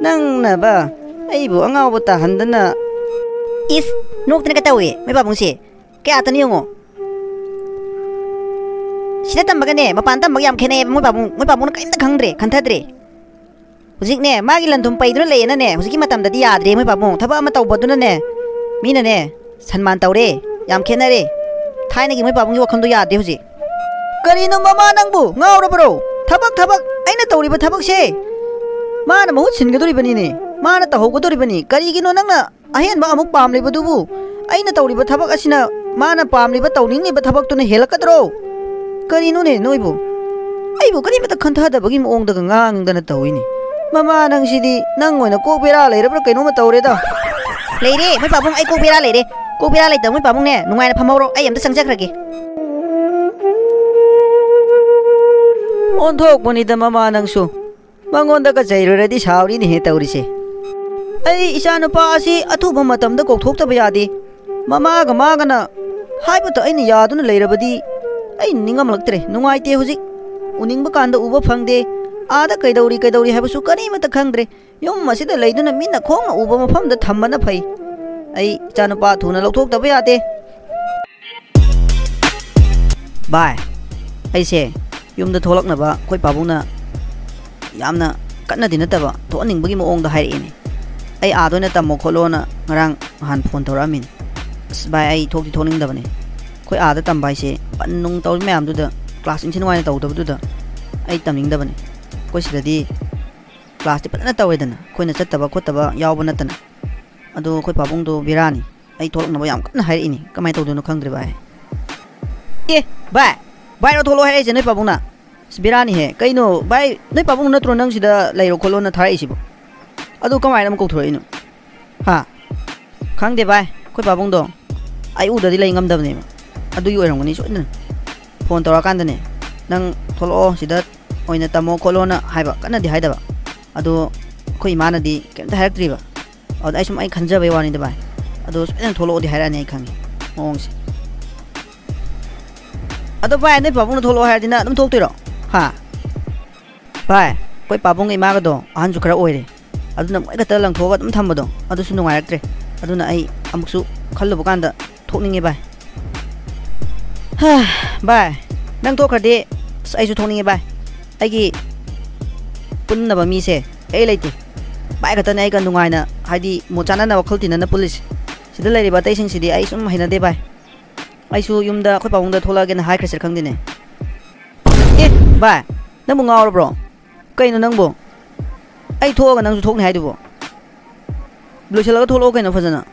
ꯅꯪꯅꯕ ꯑꯩꯕꯨ ꯑꯉꯥꯎꯕ ꯇꯥꯍꯟꯗꯅ꯫ ꯏꯁ, ꯅꯣꯛꯇꯅꯒ ꯇꯧꯏ ꯃꯣꯏ ꯄꯥꯕꯨꯡꯁꯦ꯫ ꯀꯌꯥꯇꯅꯤ ꯌꯦꯡꯉꯣ꯫ ꯁꯤꯗ ꯇꯝꯕꯒꯅꯦ ꯃꯄꯥꯟ ꯇꯝꯕꯒ ꯌꯥꯝ ꯈꯦꯠꯅꯩꯌꯦꯕ꯫ ꯃꯣꯏ ꯄꯥꯕꯨꯡ, ꯃꯣꯏ ꯄꯥꯕꯨꯡꯅ ꯀꯔꯤꯝꯇ ꯈꯪꯗ꯭ꯔꯦ, ꯈꯟꯊꯗ꯭ꯔꯦ꯫ ꯍꯧꯖꯤꯛꯅꯦ ꯃꯥꯒꯤ ꯂꯟ ꯊꯨꯝ ꯄꯩꯗꯨꯅ ꯂꯩꯌꯦꯅꯅꯦ, ꯍꯧꯖꯤꯛꯀꯤ ꯃꯇꯝꯗꯗꯤ ꯌꯥꯗ꯭ꯔꯦ ꯃꯣꯏ ꯄꯥꯕꯨꯡ꯫ ꯊꯕꯛ ꯑꯃ ꯇꯧꯕꯗꯨꯅꯅꯦ, ꯃꯤꯅꯅꯦ ꯁꯟꯃꯥꯟ ꯇꯧꯔꯦ꯫ ꯌꯥꯝ ꯈꯦꯠꯅꯔꯦ꯫ ꯊꯥꯏꯅꯒꯤ ꯃꯣꯏ ꯄꯥꯕꯨꯡꯒꯤ ꯋꯥꯈꯜꯗꯣ ꯌꯥꯗ꯭ꯔꯦ ꯍꯧꯖꯤꯛ꯫ ꯀꯔꯤꯅꯣ ꯃꯃꯥ ꯅꯪꯕꯨ ꯉꯥꯎꯔꯕ꯭ꯔꯣ? ꯊꯕꯛ, ꯊꯕꯛ, ꯑꯩꯅ ꯇꯧꯔꯤꯕ ꯊꯕꯛꯁꯦ ꯃꯥꯅ ꯃꯍꯨꯠ ꯁꯤꯟꯒꯗꯧꯔꯤꯕꯅꯤꯅꯦ, ꯃꯥꯅ ꯇꯧꯍꯧꯒꯗꯧꯔꯤꯕꯅꯤ꯫ ꯀꯔꯤꯒꯤꯅꯣ ꯅꯪꯅ ꯑꯍꯦꯟꯕ ꯑꯃꯨꯛ ꯄꯥꯝꯂꯤꯕꯗꯨꯕꯨ? ꯑꯩꯅ ꯇꯧꯔꯤꯕ ꯊꯕꯛ ꯑꯁꯤꯅ ꯃꯥꯅ ꯄꯥꯝꯂꯤꯕ, ꯇꯧꯅꯤꯡꯂꯤꯕ ꯊꯕꯛꯇꯨꯅ ꯍꯦꯜꯂꯛꯀꯗ꯭ꯔꯣ? ꯀꯔꯤꯅꯣꯅꯦ ꯅꯣꯏꯕꯨ? ꯑꯩꯕꯨ ꯀꯔꯤꯃꯇ ꯈꯟꯊꯗꯕꯒꯤ ꯃꯑꯣꯡꯗꯒ ꯉꯥꯡꯗꯅ ꯇꯧꯏꯅꯦ꯫ ꯃꯃꯥ ꯅꯪꯁꯤꯗꯤ, ꯅꯪ ꯑꯣꯏꯅ ꯀꯣꯛ ꯕꯦꯔꯥ ꯂꯩꯔꯕ꯭ꯔꯥ ꯀꯩꯅꯣꯝꯃ ꯇꯧꯔꯦꯗ꯫ ꯂꯩꯔꯦ ꯃꯣꯏ ꯄꯥꯕꯨꯡ, ꯑꯩ ꯀꯣꯛ ꯕꯦꯔꯥ ꯂꯩꯔꯦ꯫ ꯀꯣꯛ ꯕꯦꯔꯥ ꯂꯩꯇꯕ ꯃꯣꯏ ꯄꯥꯕꯨꯡꯅꯦ, ꯅꯨꯡꯉꯥꯏꯅ ꯐꯝꯍꯧꯔꯣ, ꯑꯩ ꯑꯝꯇ ꯆꯪꯖꯈ꯭ꯔꯒꯦ꯫ ꯑꯣꯟꯊꯣꯛꯄꯅꯤꯗ ꯃꯃꯥ ꯅꯪꯁꯨ꯫ ꯃꯉꯣꯟꯗꯒ ꯆꯩꯔꯨꯔꯗꯤ ꯁꯥꯎꯔꯤꯅꯦꯍꯦ ꯇꯧꯔꯤꯁꯦ꯫ ꯑꯩ ꯏꯆꯥꯅꯨꯄꯥ ꯑꯁꯤ ꯑꯊꯨꯕ ꯃꯇꯝꯗ ꯀꯧꯊꯣꯛꯇꯕ ꯌꯥꯗꯦ꯫ ꯃꯃꯥꯒ ꯃꯥꯒꯅ ꯍꯥꯏꯕꯇ ꯑꯩꯅ ꯌꯥꯗꯨꯅ ꯂꯩꯔꯕꯗꯤ ꯑꯩ ꯅꯤꯡꯉꯝꯂꯛꯇ꯭ꯔꯦ꯫ ꯅꯨꯡꯉꯥꯏꯇꯦ ꯍꯧꯖꯤꯛ꯫ ꯎꯅꯤꯡꯕ ꯀꯥꯟꯗ ꯎꯕ ꯐꯪꯗꯦ꯫ ꯑꯥꯗ ꯀꯩꯗꯧꯔꯤ ꯀꯩꯗꯧꯔꯤ ꯍꯥꯏꯕꯁꯨ ꯀꯔꯤꯃꯠꯇ ꯈꯪꯗ꯭ꯔꯦ꯫ ꯌꯨꯝ ꯑꯁꯤꯗ ꯂꯩꯗꯨꯅ ꯃꯤꯠꯅ ꯈꯣꯡꯅ ꯎꯕ ꯃꯐꯝꯗ ꯊꯝꯕꯅ ꯐꯩ꯫ ꯑꯩ ꯏꯆꯥꯅꯨꯄꯥ ꯊꯨꯅ ꯂꯧꯊꯣꯛꯇꯕ ꯌꯥꯗꯦ꯫ ꯚꯥꯏ, ꯑꯩꯁꯦ ꯌꯨꯝꯗ ꯊꯣꯛꯂꯛꯅꯕ ꯑꯩꯈꯣꯏ ꯄꯥꯕꯨꯡꯅ ꯌꯥꯝꯅ ꯀꯟꯅꯗꯤ ꯅꯠꯇꯕ, ꯊꯣꯛꯍꯟꯅꯤꯡꯕꯒꯤ ꯃꯑꯣꯡꯗ ꯍꯥꯏꯔꯛꯑꯦꯅꯦ꯫ ꯑꯩ ꯑꯥꯗ ꯑꯣꯏꯅ ꯇꯝꯃꯣ ꯈꯣꯠꯂꯣꯅ ꯉꯔꯥꯡ ꯅꯍꯥꯟ ꯐꯣꯟ ꯇꯧꯔꯛꯑꯝꯃꯤꯅꯦ꯫ ꯑꯁ ꯚꯥꯏ, ꯑꯩ ꯊꯣꯛꯇꯤ ꯊꯣꯛꯅꯤꯡꯗꯕꯅꯦ꯫ ꯑꯩꯈꯣꯏ ꯑꯥꯗ ꯇꯝꯕ ꯍꯥꯏꯁꯦ ꯕꯟ ꯅꯨꯡ ꯇꯧꯔꯤ ꯃꯌꯥꯝꯗꯨꯗ ꯀ꯭ꯂꯥꯁ ꯏꯟꯊꯤ ꯅꯨꯡꯉꯥꯏꯅ ꯇꯧꯗꯕꯗꯨꯗ ꯑꯩ ꯇꯝꯅꯤꯡꯗꯕꯅꯤ꯫ ꯑꯩꯈꯣꯏ ꯁꯤꯗꯗꯤ ꯀ꯭ꯂꯥꯁꯇꯤ ꯐꯖꯅ ꯇꯧꯋꯦꯗꯅ, ꯑꯩꯈꯣꯏꯅ ꯆꯠꯇꯕ ꯈꯣꯠꯇꯕ ꯌꯥꯎꯕ ꯅꯠꯇꯅ꯫ ꯑꯗꯣ ꯑꯩꯈꯣꯏ ꯄꯥꯕꯨꯡꯗꯣ ꯕꯦꯔꯥꯅꯤ, ꯑꯩ ꯊꯣꯛꯂꯛꯅꯕ ꯌꯥꯝ ꯀꯟꯅ ꯍꯥꯏꯔꯛꯏꯅꯤ꯫ ꯀꯃꯥꯏꯅ ꯇꯧꯗꯣꯏꯅꯣ ꯈꯪꯗ꯭ꯔꯦ ꯚꯥꯏ꯫ ꯑꯦ ꯚꯥꯏ, ꯚꯥꯏꯔꯣ ꯊꯣꯛꯂꯛꯑꯣ ꯍꯥꯏꯔꯛꯏꯁꯦ ꯅꯣꯏ ꯄꯥꯕꯨꯡꯅ? ꯑꯁ, ꯕꯦꯔꯥꯅꯤꯍꯦ꯫ ꯀꯩꯅꯣ ꯚꯥꯏ, ꯅꯣꯏ ꯄꯥꯕꯨꯡ ꯅꯠꯇ꯭ꯔꯣ ꯅꯪ ꯁꯤꯗ ꯂꯩꯔꯣ ꯈꯣꯠꯂꯣꯅ ꯊꯥꯔꯛꯏꯁꯤꯕꯣ? ꯑꯗꯨ ꯀꯃꯥꯏꯅ ꯑꯃꯨꯛ ꯀꯧꯊꯣꯔꯛꯏꯅꯣ? ꯍꯥ? ꯈꯪꯗꯦ ꯚꯥꯏ, ꯑꯩꯈꯣꯏ ꯄꯥꯕꯨꯡꯗꯣ ꯑꯩ ꯎꯗꯗꯤ ꯂꯩ ꯉꯝꯗꯕꯅꯦꯕ꯫ ꯑꯗꯨꯒꯤ ꯑꯣꯏꯔꯝꯒꯅꯤ ꯁꯣꯏꯗꯅ꯫ ꯐꯣꯟ ꯇꯧꯔꯛꯑꯀꯥꯟꯗꯅꯦ, "ꯅꯪ ꯊꯣꯛꯂꯛꯑꯣ, ꯁꯤꯗ ꯑꯣꯏꯅ ꯇꯝꯃꯣ ꯈꯣꯠꯂꯣꯅ" ꯍꯥꯏꯕ, ꯀꯟꯅꯗꯤ ꯍꯥꯏꯗꯕ꯫ ꯑꯗꯣ ꯑꯩꯈꯣꯏ ꯏꯃꯥꯅꯗꯤ ꯀꯩꯝꯇ ꯍꯥꯏꯔꯛꯇ꯭ꯔꯤꯕ꯫ ꯑꯗꯨꯗ ꯑꯩ ꯁꯨꯝ, ꯑꯩ ꯈꯟꯖꯕꯩ ꯋꯥꯅꯤꯗ ꯚꯥꯏ꯫ ꯑꯗꯣ ꯁꯣꯏꯗꯅ ꯊꯣꯛꯂꯛꯑꯣꯗꯤ ꯍꯥꯏꯔꯛꯑꯅꯤ ꯑꯩ ꯈꯪꯉꯤ ꯃꯑꯣꯡꯁꯦ꯫ ꯑꯗꯣ ꯚꯥꯏ, ꯅꯣꯏ ꯄꯥꯕꯨꯡꯅ ꯊꯣꯛꯂꯛꯑꯣ ꯍꯥꯏꯔꯗꯤ ꯅꯪ ꯑꯗꯨꯝ ꯊꯣꯛꯇꯣꯏꯔꯣ? ꯍꯥ? ꯚꯥꯏ, ꯑꯩꯈꯣꯏ ꯄꯥꯕꯨꯡꯒ ꯏꯃꯥꯒꯗꯣ ꯑꯍꯟꯁꯨ ꯈꯔ ꯑꯣꯏꯔꯦ, ꯑꯗꯨꯅ ꯃꯣꯏ ꯈꯛꯇ ꯂꯪꯊꯣꯛꯑꯒ ꯑꯗꯨꯝ ꯊꯝꯕꯗꯣ ꯑꯗꯨꯁꯨ ꯅꯨꯡꯉꯥꯏꯔꯛꯇ꯭ꯔꯦ꯫ ꯑꯗꯨꯅ ꯑꯩ ꯑꯃꯨꯛꯁꯨ ꯈꯜꯂꯨꯕ ꯀꯥꯟꯗ ꯊꯣꯛꯅꯤꯡꯉꯦ ꯚꯥꯏ꯫ ꯍꯥ, ꯚꯥꯏ, ꯅꯪ ꯊꯣꯛꯈ꯭ꯔꯗꯤ ꯑꯁ, ꯑꯩꯁꯨ ꯊꯣꯛꯅꯤꯡꯉꯦ ꯚꯥꯏ꯫ ꯑꯩꯒꯤ ꯄꯨꯟꯅꯕ ꯃꯤꯁꯦ ꯑꯩ ꯂꯩꯇꯦ꯫ ꯚꯥꯏ ꯈꯛꯇꯅꯦ ꯑꯩꯒ ꯅꯨꯡꯉꯥꯏꯅ, ꯍꯥꯏꯗꯤ ꯃꯣꯠ ꯆꯥꯅꯅ ꯋꯥꯈꯜ ꯇꯤꯟꯅꯅ ꯄꯨꯜꯂꯤꯁꯦ꯫ ꯁꯤꯗ ꯂꯩꯔꯤꯕ ꯑꯇꯩꯁꯤꯡꯁꯤꯗꯤ ꯑꯩ ꯁꯨꯝ ꯍꯩꯅꯗꯦ ꯚꯥꯏ꯫ ꯑꯩꯁꯨ ꯌꯨꯝꯗ ꯑꯩꯈꯣꯏ ꯄꯥꯕꯨꯡꯗ ꯊꯣꯛꯂꯛꯑꯒꯦꯅ ꯍꯥꯏꯈ꯭ꯔꯁꯤꯔ ꯈꯪꯗꯦꯅꯦ꯫ ꯑꯦ ꯚꯥꯏ, ꯅꯪꯕꯨ ꯉꯥꯎꯔꯕ꯭ꯔꯣ? ꯀꯩꯅꯣ ꯅꯪꯕꯨ? ꯑꯩ ꯊꯣꯛꯑꯒ ꯅꯪꯁꯨ ꯊꯣꯛꯅꯤ ꯍꯥꯏꯗꯨꯕꯨ? ꯂꯣꯏꯁꯤꯜꯂꯒ ꯊꯣꯛꯂꯛꯑꯣ ꯀꯩꯅꯣ ꯐꯖꯅ꯫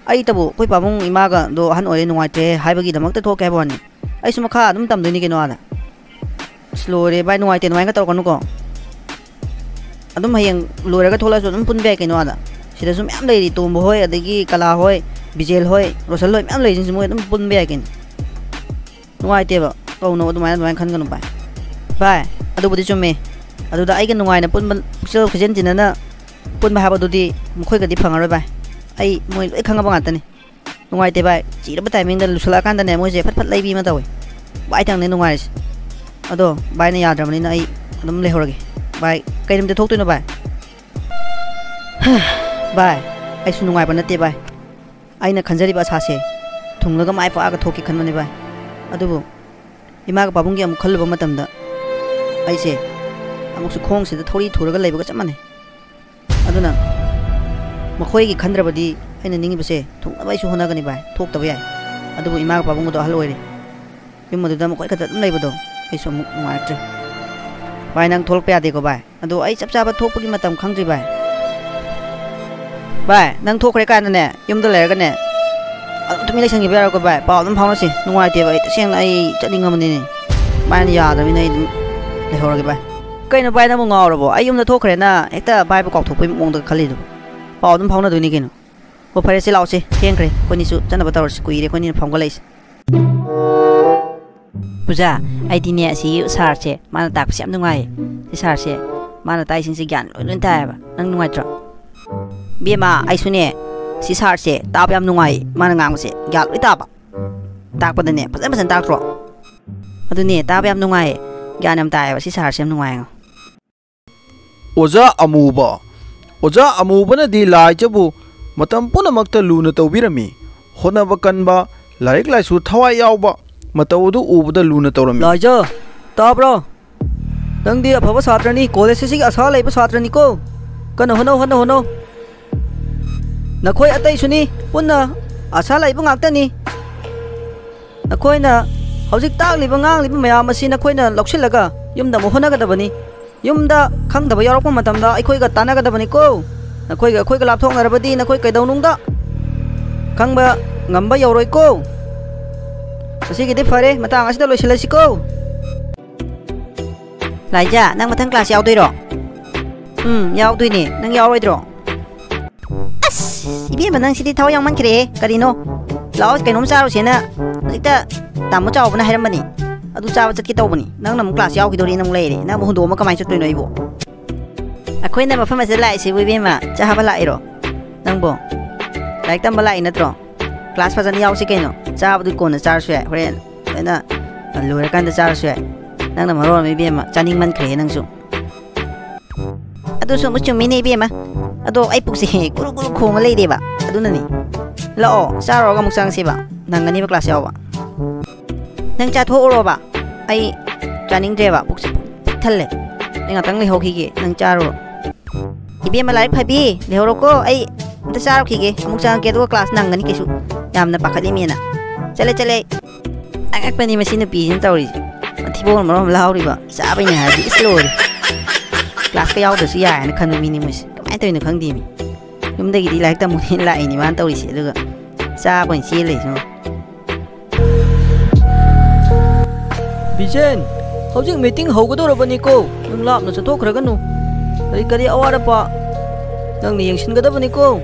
ꯑꯩꯇꯕꯨ ꯑꯩꯈꯣꯏ ꯄꯥꯕꯨꯡ ꯏꯃꯥꯒꯗꯣ ꯑꯍꯟ ꯑꯣꯏꯔꯦ ꯅꯨꯡꯉꯥꯏꯇ꯭ꯔꯦ ꯍꯥꯏꯕꯒꯤꯗꯃꯛꯇ ꯊꯣꯛꯀꯦ ꯍꯥꯏꯕ ꯋꯥꯅꯤ꯫ ꯑꯩꯁꯨ ꯃꯈꯥ ꯑꯗꯨꯝ ꯇꯝꯗꯣꯏꯅꯤ ꯀꯩꯅꯣ ꯑꯥꯗ꯫ ꯑꯁ, ꯂꯣꯏꯔꯦ ꯚꯥꯏ, ꯅꯨꯡꯉꯥꯏꯇꯦ, ꯑꯗꯨꯃꯥꯏꯅ ꯇꯧꯔꯛꯀꯅꯨꯀꯣ꯫ ꯑꯗꯨꯝ ꯍꯌꯦꯡ ꯂꯣꯏꯔꯒ ꯊꯣꯛꯂꯛꯑꯁꯨ ꯑꯗꯨꯝ ꯄꯨꯟꯕ ꯌꯥꯏ ꯀꯩꯅꯣ ꯑꯥꯗ꯫ ꯁꯤꯗꯁꯨ ꯃꯌꯥꯝ ꯂꯩꯔꯤ, ꯇꯣꯝꯕ ꯍꯣꯏ, ꯑꯗꯒꯤ ꯀꯂꯥ ꯍꯣꯏ, ꯕꯤꯖꯦꯜ ꯍꯣꯏ, ꯔꯣꯁꯟ ꯍꯣꯏ, ꯃꯌꯥꯝ ꯂꯩꯔꯤꯁꯤꯡꯁꯤ ꯃꯣꯏ ꯑꯗꯨꯝ ꯄꯨꯟꯕ ꯌꯥꯏ ꯀꯩꯅꯣ꯫ ꯅꯨꯡꯉꯥꯏꯇꯦꯕ꯫ ꯀꯧꯅꯕ ꯑꯗꯨꯃꯥꯏꯅ, ꯑꯗꯨꯃꯥꯏꯅ ꯈꯟꯒꯅꯨ ꯚꯥꯏ꯫ ꯚꯥꯏ, ꯑꯗꯨꯕꯨꯗꯤ ꯆꯨꯝꯃꯦ꯫ ꯑꯗꯨꯗ ꯑꯩꯒ ꯅꯨꯡꯉꯥꯏꯅ ꯄꯨꯟꯕ, ꯄꯨꯛꯆꯦꯜ ꯈꯣꯏꯖꯦꯜ ꯇꯤꯟꯅꯅ ꯄꯨꯟꯕ ꯍꯥꯏꯕꯗꯨꯗꯤ ꯃꯈꯣꯏꯒꯗꯤ ꯐꯪꯉꯔꯣꯏ ꯚꯥꯏ꯫ ꯑꯩ ꯃꯣꯏ ꯂꯣꯏ ꯈꯪꯉꯕ ꯉꯥꯛꯇꯅꯤ꯫ ꯅꯨꯡꯉꯥꯏꯇꯦ ꯚꯥꯏ, ꯆꯤꯔꯕ ꯇꯥꯏꯃꯤꯡꯗ ꯂꯨꯁꯜꯂꯛꯑꯀꯥꯟꯗꯅꯦ, ꯃꯣꯏꯁꯦ ꯐꯠ ꯐꯠ ꯂꯩꯕꯤ ꯑꯃ ꯇꯧꯋꯦ꯫ ꯚꯥꯏ ꯊꯪꯅꯦ ꯅꯨꯡꯉꯥꯏꯔꯤꯁꯦ꯫ ꯑꯗꯣ ꯚꯥꯏꯅ ꯌꯥꯗ꯭ꯔꯕꯅꯤꯅ ꯑꯩ ꯑꯗꯨꯝ ꯂꯩꯍꯧꯔꯒꯦ꯫ ꯚꯥꯏ, ꯀꯩ ꯅꯨꯃꯤꯠꯇ ꯊꯣꯛꯇꯣꯏꯅꯣ ꯚꯥꯏ? ꯚꯥꯏ, ꯑꯩꯁꯨ ꯅꯨꯡꯉꯥꯏꯕ ꯅꯠꯇꯦ ꯚꯥꯏ꯫ ꯑꯩꯅ ꯈꯟꯖꯔꯤꯕ ꯑꯁꯥꯁꯦ ꯊꯨꯡꯂꯒ ꯃꯥꯏ ꯄꯥꯛꯑꯒ ꯊꯣꯛꯀꯦ ꯈꯟꯕꯅꯤ ꯚꯥꯏ꯫ ꯑꯗꯨꯕꯨ ꯏꯃꯥꯒ ꯄꯥꯕꯨꯡꯒꯤ ꯑꯃꯨꯛ ꯈꯜꯂꯨꯕ ꯃꯇꯝꯗ ꯑꯩꯁꯦ ꯑꯃꯨꯛꯁꯨ ꯈꯣꯡꯁꯤꯗ ꯊꯧꯔꯤ ꯊꯨꯔꯒ ꯂꯩꯕꯒ ꯆꯞ ꯃꯥꯟꯅꯩ꯫ ꯑꯗꯨꯅ ꯃꯈꯣꯏꯒꯤ ꯈꯟꯗ꯭ꯔꯕꯗꯤ ꯑꯩꯅ ꯅꯤꯡꯉꯤꯕꯁꯦ ꯊꯨꯡꯅꯕ ꯑꯩꯁꯨ ꯍꯣꯠꯅꯒꯅꯤ ꯚꯥꯏ, ꯊꯣꯛꯇꯕ ꯌꯥꯏ꯫ ꯑꯗꯨꯕꯨ ꯏꯃꯥꯒ ꯄꯥꯕꯨꯡꯒꯗꯣ ꯑꯍꯜ ꯑꯣꯏꯔꯦ꯫ ꯌꯨꯝ ꯑꯗꯨꯗ ꯃꯈꯣꯏ ꯈꯛꯇ ꯑꯗꯨꯝ ꯂꯩꯕꯗꯣ ꯑꯩꯁꯨ ꯑꯃꯨꯛ ꯅꯨꯡꯉꯥꯏꯔꯛꯇ꯭ꯔꯦ꯫ ꯚꯥꯏ, ꯅꯪ ꯊꯣꯛꯂꯛꯄ ꯌꯥꯗꯦꯀꯣ ꯚꯥꯏ꯫ ꯑꯗꯣ ꯑꯩ ꯆꯞ ꯆꯥꯕ ꯊꯣꯛꯄꯒꯤ ꯃꯇꯝ ꯈꯪꯗ꯭ꯔꯤ ꯚꯥꯏ꯫ ꯚꯥꯏ, ꯅꯪ ꯊꯣꯛꯈ꯭ꯔꯦ ꯀꯥꯏꯅꯅꯦ ꯌꯨꯝꯗ ꯂꯩꯔꯒꯅꯦ ꯑꯗꯨꯝ ꯇꯨꯃꯤꯟ ꯂꯩꯁꯟꯈꯤꯕ ꯌꯥꯔꯣꯏꯀꯣ ꯚꯥꯏ꯫ ꯄꯥꯎ ꯑꯗꯨꯝ ꯐꯥꯎꯅꯁꯤ꯫ ꯅꯨꯡꯉꯥꯏꯇꯦꯕ ꯑꯩ, ꯇꯁꯦꯡꯅ ꯑꯩ ꯆꯠꯅꯤꯡꯉꯕꯅꯤꯅꯦ꯫ ꯚꯥꯏꯅ ꯌꯥꯗ꯭ꯔꯕꯅꯤꯅ ꯑꯩ ꯑꯗꯨꯝ ꯂꯩꯍꯧꯔꯒꯦ ꯚꯥꯏ꯫ ꯀꯩꯅꯣ ꯚꯥꯏ, ꯅꯪꯕꯨ ꯉꯥꯎꯔꯕꯣ? ꯑꯩ ꯌꯨꯝꯗ ꯊꯣꯛꯈ꯭ꯔꯦꯅ ꯍꯦꯛꯇ ꯚꯥꯏꯕꯨ ꯀꯥꯎꯊꯣꯛꯄꯒꯤ ꯃꯑꯣꯡꯗ ꯈꯜꯂꯤꯗꯨꯕꯨ? ꯄꯥꯎ ꯑꯗꯨꯝ ꯐꯥꯎꯅꯗꯣꯏꯅꯤ ꯀꯩꯅꯣ꯫ ꯍꯣ, ꯐꯔꯦ, ꯁꯤ ꯂꯥꯛꯑꯣꯁꯦ, ꯊꯦꯡꯈ꯭ꯔꯦ, ꯑꯩꯈꯣꯏꯅꯤꯁꯨ ꯆꯠꯅꯕ ꯇꯧꯔꯁꯤ, ꯀꯨꯏꯔꯦ ꯑꯩꯈꯣꯏꯅꯤꯅ ꯐꯝꯒꯠꯂꯛꯏꯁꯦ꯫ ꯄꯨꯖꯥ, ꯑꯩꯗꯤꯅꯦ ꯑꯁꯤꯒꯤ ꯁꯥꯔꯁꯦ, ꯃꯥꯅ ꯇꯥꯛꯄꯁꯦ ꯌꯥꯝ ꯅꯨꯡꯉꯥꯏꯌꯦ꯫ ꯁꯤ ꯁꯥꯔꯁꯦ, ꯃꯥꯅ ꯇꯥꯛꯏꯁꯤꯡꯁꯦ ꯒ꯭ꯌꯥꯟ ꯂꯣꯏ ꯂꯣꯏ ꯇꯥꯏꯌꯦꯕ꯫ ꯅꯪ ꯅꯨꯡꯉꯥꯏꯇ꯭ꯔꯣ? ꯏꯕꯦꯝꯃ, ꯑꯩꯁꯨꯅꯦ ꯁꯤ ꯁꯥꯔꯁꯦ ꯇꯥꯕ ꯌꯥꯝ ꯅꯨꯡꯉꯥꯏꯌꯦ, ꯃꯥꯅ ꯉꯥꯡꯕꯁꯦ ꯒ꯭ꯌꯥꯟ ꯂꯣꯏ ꯇꯥꯕ꯫ ꯇꯥꯛꯄꯗꯅꯦ ꯐꯖꯅ ꯐꯖꯅ ꯇꯥꯛꯇ꯭ꯔꯣ? ꯑꯗꯨꯅꯦ, ꯇꯥꯕ ꯌꯥꯝ ꯅꯨꯡꯉꯥꯏꯌꯦ, ꯒ꯭ꯌꯥꯟ ꯌꯥꯝ ꯇꯥꯏꯌꯦꯕ, ꯁꯤ ꯁꯥꯔꯁꯦ ꯌꯥꯝ ꯅꯨꯡꯉꯥꯏꯌꯦꯉꯣ꯫ ꯑꯣꯖꯥ ꯑꯃꯨꯕ꯫ ꯑꯣꯖꯥ ꯑꯃꯨꯕꯅꯗꯤ ꯂꯥꯏꯖꯕꯨ ꯃꯇꯝ ꯄꯨꯝꯅꯃꯛꯇ ꯂꯨꯅ ꯇꯧꯕꯤꯔꯝꯃꯤ꯫ ꯍꯣꯠꯅꯕ ꯀꯟꯕ, ꯂꯥꯏꯔꯤꯛ ꯂꯥꯏꯁꯨ ꯊꯋꯥꯏ ꯌꯥꯎꯕ ꯃꯇꯧ ꯑꯗꯨ ꯎꯕꯗ ꯂꯨꯅ ꯇꯧꯔꯝꯃꯤ꯫ ꯂꯥꯏꯖ, ꯇꯥꯕ꯭ꯔꯣ? ꯅꯪꯗꯤ ꯑꯐꯕ ꯁꯥꯇ꯭ꯔꯅꯤ, ꯀꯣꯂꯦꯖ ꯑꯁꯤꯒꯤ ꯑꯁꯥ ꯂꯩꯕ ꯁꯥꯇ꯭ꯔꯅꯤꯀꯣ꯫ ꯀꯟꯅ ꯍꯣꯠꯅꯧ, ꯍꯣꯠꯅꯧ, ꯍꯣꯠꯅꯧ꯫ ꯅꯈꯣꯏ ꯑꯇꯩꯁꯨꯅꯤ, ꯄꯨꯟꯅ ꯑꯁꯥ ꯂꯩꯕ ꯉꯥꯛꯇꯅꯤ꯫ ꯅꯈꯣꯏꯅ ꯍꯧꯖꯤꯛ ꯇꯥꯛꯂꯤꯕ, ꯉꯥꯡꯂꯤꯕ ꯃꯌꯥꯝ ꯑꯁꯤ ꯅꯈꯣꯏꯅ ꯂꯧꯁꯤꯜꯂꯒ ꯌꯨꯝꯗ ꯑꯃꯨꯛ ꯍꯣꯠꯅꯒꯗꯕꯅꯤ꯫ ꯌꯨꯝꯗ ꯈꯪꯗꯕ ꯌꯥꯎꯔꯛꯄ ꯃꯇꯝꯗ ꯑꯩꯈꯣꯏꯒ ꯇꯥꯟꯅꯒꯗꯕꯅꯤꯀꯣ꯫ ꯅꯈꯣꯏꯒ ꯑꯩꯈꯣꯏꯒ ꯂꯥꯞꯊꯣꯛꯅꯔꯕꯗꯤ ꯅꯈꯣꯏ ꯀꯩꯗꯧꯅꯨꯡꯗ ꯈꯪꯕ ꯉꯝꯕ ꯌꯧꯔꯣꯏꯀꯣ꯫ ꯉꯁꯤꯒꯤꯗꯤ ꯐꯔꯦ, ꯃꯇꯥꯡ ꯑꯁꯤꯗ ꯂꯣꯏꯁꯤꯜꯂꯁꯤꯀꯣ꯫ ꯂꯥꯏꯖꯥ, ꯅꯪ ꯃꯊꯪ ꯀ꯭ꯂꯥꯁ ꯌꯥꯎꯗꯣꯏꯔꯣ? ꯎꯝ, ꯌꯥꯎꯗꯣꯏꯅꯦ꯫ ꯅꯪ ꯌꯥꯎꯔꯣꯏꯗ꯭ꯔꯣ? ꯑꯁ, ꯏꯕꯦꯝꯃ, ꯅꯪ ꯁꯤꯗꯤ ꯊꯋꯥꯏ ꯌꯥꯎꯃꯟꯈ꯭ꯔꯦꯍꯦ꯫ ꯀꯔꯤꯅꯣ? ꯂꯥꯛꯑꯣ, ꯀꯩꯅꯣꯝ ꯆꯥꯔꯨꯁꯦꯅ ꯍꯧꯖꯤꯛꯇ ꯇꯥꯃꯣ ꯆꯥꯎꯕꯅ ꯍꯥꯏꯔꯝꯕꯅꯤ꯫ ꯑꯗꯨ ꯆꯥꯕ ꯆꯠꯀꯦ ꯇꯧꯕꯅꯤ꯫ ꯅꯪꯅ ꯑꯃꯨꯛ ꯀ꯭ꯂꯥꯁ ꯌꯥꯎꯈꯤꯗꯣꯔꯤꯅ ꯑꯃꯨꯛ ꯂꯩꯔꯦ꯫ ꯅꯪ ꯑꯃꯨꯛ ꯍꯨꯟꯗꯣꯛꯑꯝꯃ ꯀꯃꯥꯏꯅ ꯆꯠꯇꯣꯏꯅꯣ ꯑꯩꯕꯨ? ꯑꯩꯈꯣꯏꯅ ꯃꯐꯝ ꯑꯁꯤꯗ ꯂꯥꯛꯏꯁꯤꯕꯨ, ꯏꯕꯦꯝꯃ, ꯆꯥꯕ ꯂꯥꯛꯏꯔꯣ? ꯅꯪꯕꯨ ꯂꯥꯏꯔꯤꯛ ꯇꯝꯕ ꯂꯥꯛꯏ ꯅꯠꯇ꯭ꯔꯣ? ꯀ꯭ꯂꯥꯁ ꯐꯖꯅ ꯌꯥꯎꯁꯤ ꯀꯩꯅꯣ꯫ ꯆꯥꯕꯗꯨ ꯀꯣꯟꯅ ꯆꯥꯔꯁꯨ ꯌꯥꯏ, ꯍꯣꯔꯦꯟ ꯂꯣꯏꯅ ꯂꯣꯏꯔꯀꯥꯟꯗ ꯆꯥꯔꯁꯨ ꯌꯥꯏ꯫ ꯅꯪꯅ ꯃꯔꯣꯟ ꯑꯃ, ꯏꯕꯦꯝꯃ, ꯆꯥꯅꯤꯡꯃꯟꯈ꯭ꯔꯦꯍꯦ ꯅꯪꯁꯨ꯫ ꯑꯗꯨꯁꯨ ꯑꯃꯨꯛ ꯆꯨꯝꯃꯤꯅꯦ, ꯏꯕꯦꯝꯃ꯫ ꯑꯗꯣ ꯑꯩ ꯄꯨꯛꯁꯦ ꯒꯨꯔꯨ ꯒꯨꯔꯨ ꯈꯣꯡꯉ ꯂꯩꯔꯦꯕ, ꯑꯗꯨꯅꯅꯤ꯫ ꯂꯥꯛꯑꯣ, ꯆꯥꯔꯨꯔꯒ ꯑꯃꯨꯛ ꯆꯪꯁꯦꯕ, ꯅꯪꯒꯅꯦꯕ ꯀ꯭ꯂꯥꯁ ꯌꯥꯎꯕ꯫ ꯅꯪ ꯆꯥꯊꯣꯛꯎꯔꯣꯕ, ꯑꯩ ꯆꯥꯅꯤꯡꯗ꯭ꯔꯦꯕ, ꯄꯨꯛꯁꯦ ꯄꯤꯛ ꯊꯜꯂꯦ꯫ ꯑꯩ ꯉꯥꯛꯇꯪ ꯂꯩꯍꯧꯈꯤꯒꯦ, ꯅꯪ ꯆꯥꯔꯨꯔꯣ꯫ ꯏꯕꯦꯝꯃ ꯂꯥꯏꯔꯤꯛ ꯐꯕꯤ, ꯂꯩꯍꯧꯔꯣꯀꯣ, ꯑꯩ ꯑꯝꯇ ꯆꯥꯔꯨꯈꯤꯒꯦ, ꯑꯃꯨꯛ ꯆꯪꯉꯛꯀꯦ, ꯑꯗꯨꯒ ꯀ꯭ꯂꯥꯁ ꯅꯪꯒꯅꯤ ꯀꯩꯁꯨ꯫ ꯌꯥꯝꯅ ꯄꯥꯈꯠꯂꯤꯃꯦꯅ꯫ ꯆꯠꯂꯦ, ꯆꯠꯂꯦ ꯑꯩ꯫ ꯑꯉꯛꯄꯅꯤ ꯃꯁꯤ ꯅꯨꯄꯤꯁꯤꯅ ꯇꯧꯔꯤꯁꯦ꯫ ꯃꯊꯤꯕꯣꯡꯅ ꯃꯔꯣꯟ ꯑꯃ ꯂꯥꯎꯔꯤꯕ, ꯆꯥꯕꯩꯅꯦ ꯍꯥꯏꯔꯗꯤ ꯏꯁ ꯂꯣꯏꯔꯦ꯫ ꯀ꯭ꯂꯥꯁꯀ ꯌꯥꯎꯗ꯭ꯔꯁꯨ ꯌꯥꯏꯅ ꯈꯟꯕ ꯃꯤꯅꯤ ꯃꯣꯏꯁꯦ꯫ ꯀꯃꯥꯏꯅ ꯇꯧꯔꯤꯅꯣ ꯈꯪꯗꯦ ꯃꯤ꯫ ꯌꯨꯝꯗꯒꯤꯗꯤ ꯂꯥꯏꯔꯤꯛ ꯇꯝꯃꯨꯅꯦꯅ ꯂꯥꯛꯏꯅꯤ ꯃꯥꯅ ꯇꯧꯔꯤꯁꯦ, ꯑꯗꯨꯒ ꯆꯥꯕ ꯑꯣꯏꯅ ꯆꯦꯜ ꯂꯩꯁꯦ꯫ ꯕꯤꯖꯦꯟ, ꯍꯧꯖꯤꯛ ꯃꯤꯇꯤꯡ ꯍꯧꯒꯗꯧꯔꯕꯅꯤꯀꯣ꯫ ꯅꯪ ꯂꯥꯞꯅ ꯆꯠꯊꯣꯛꯈ꯭ꯔꯒꯅꯨ꯫ ꯀꯔꯤ ꯀꯔꯤ ꯑꯋꯥꯠ ꯑꯄꯥ ꯅꯪꯅ ꯌꯦꯡꯁꯤꯟꯒꯗꯕꯅꯤꯀꯣ꯫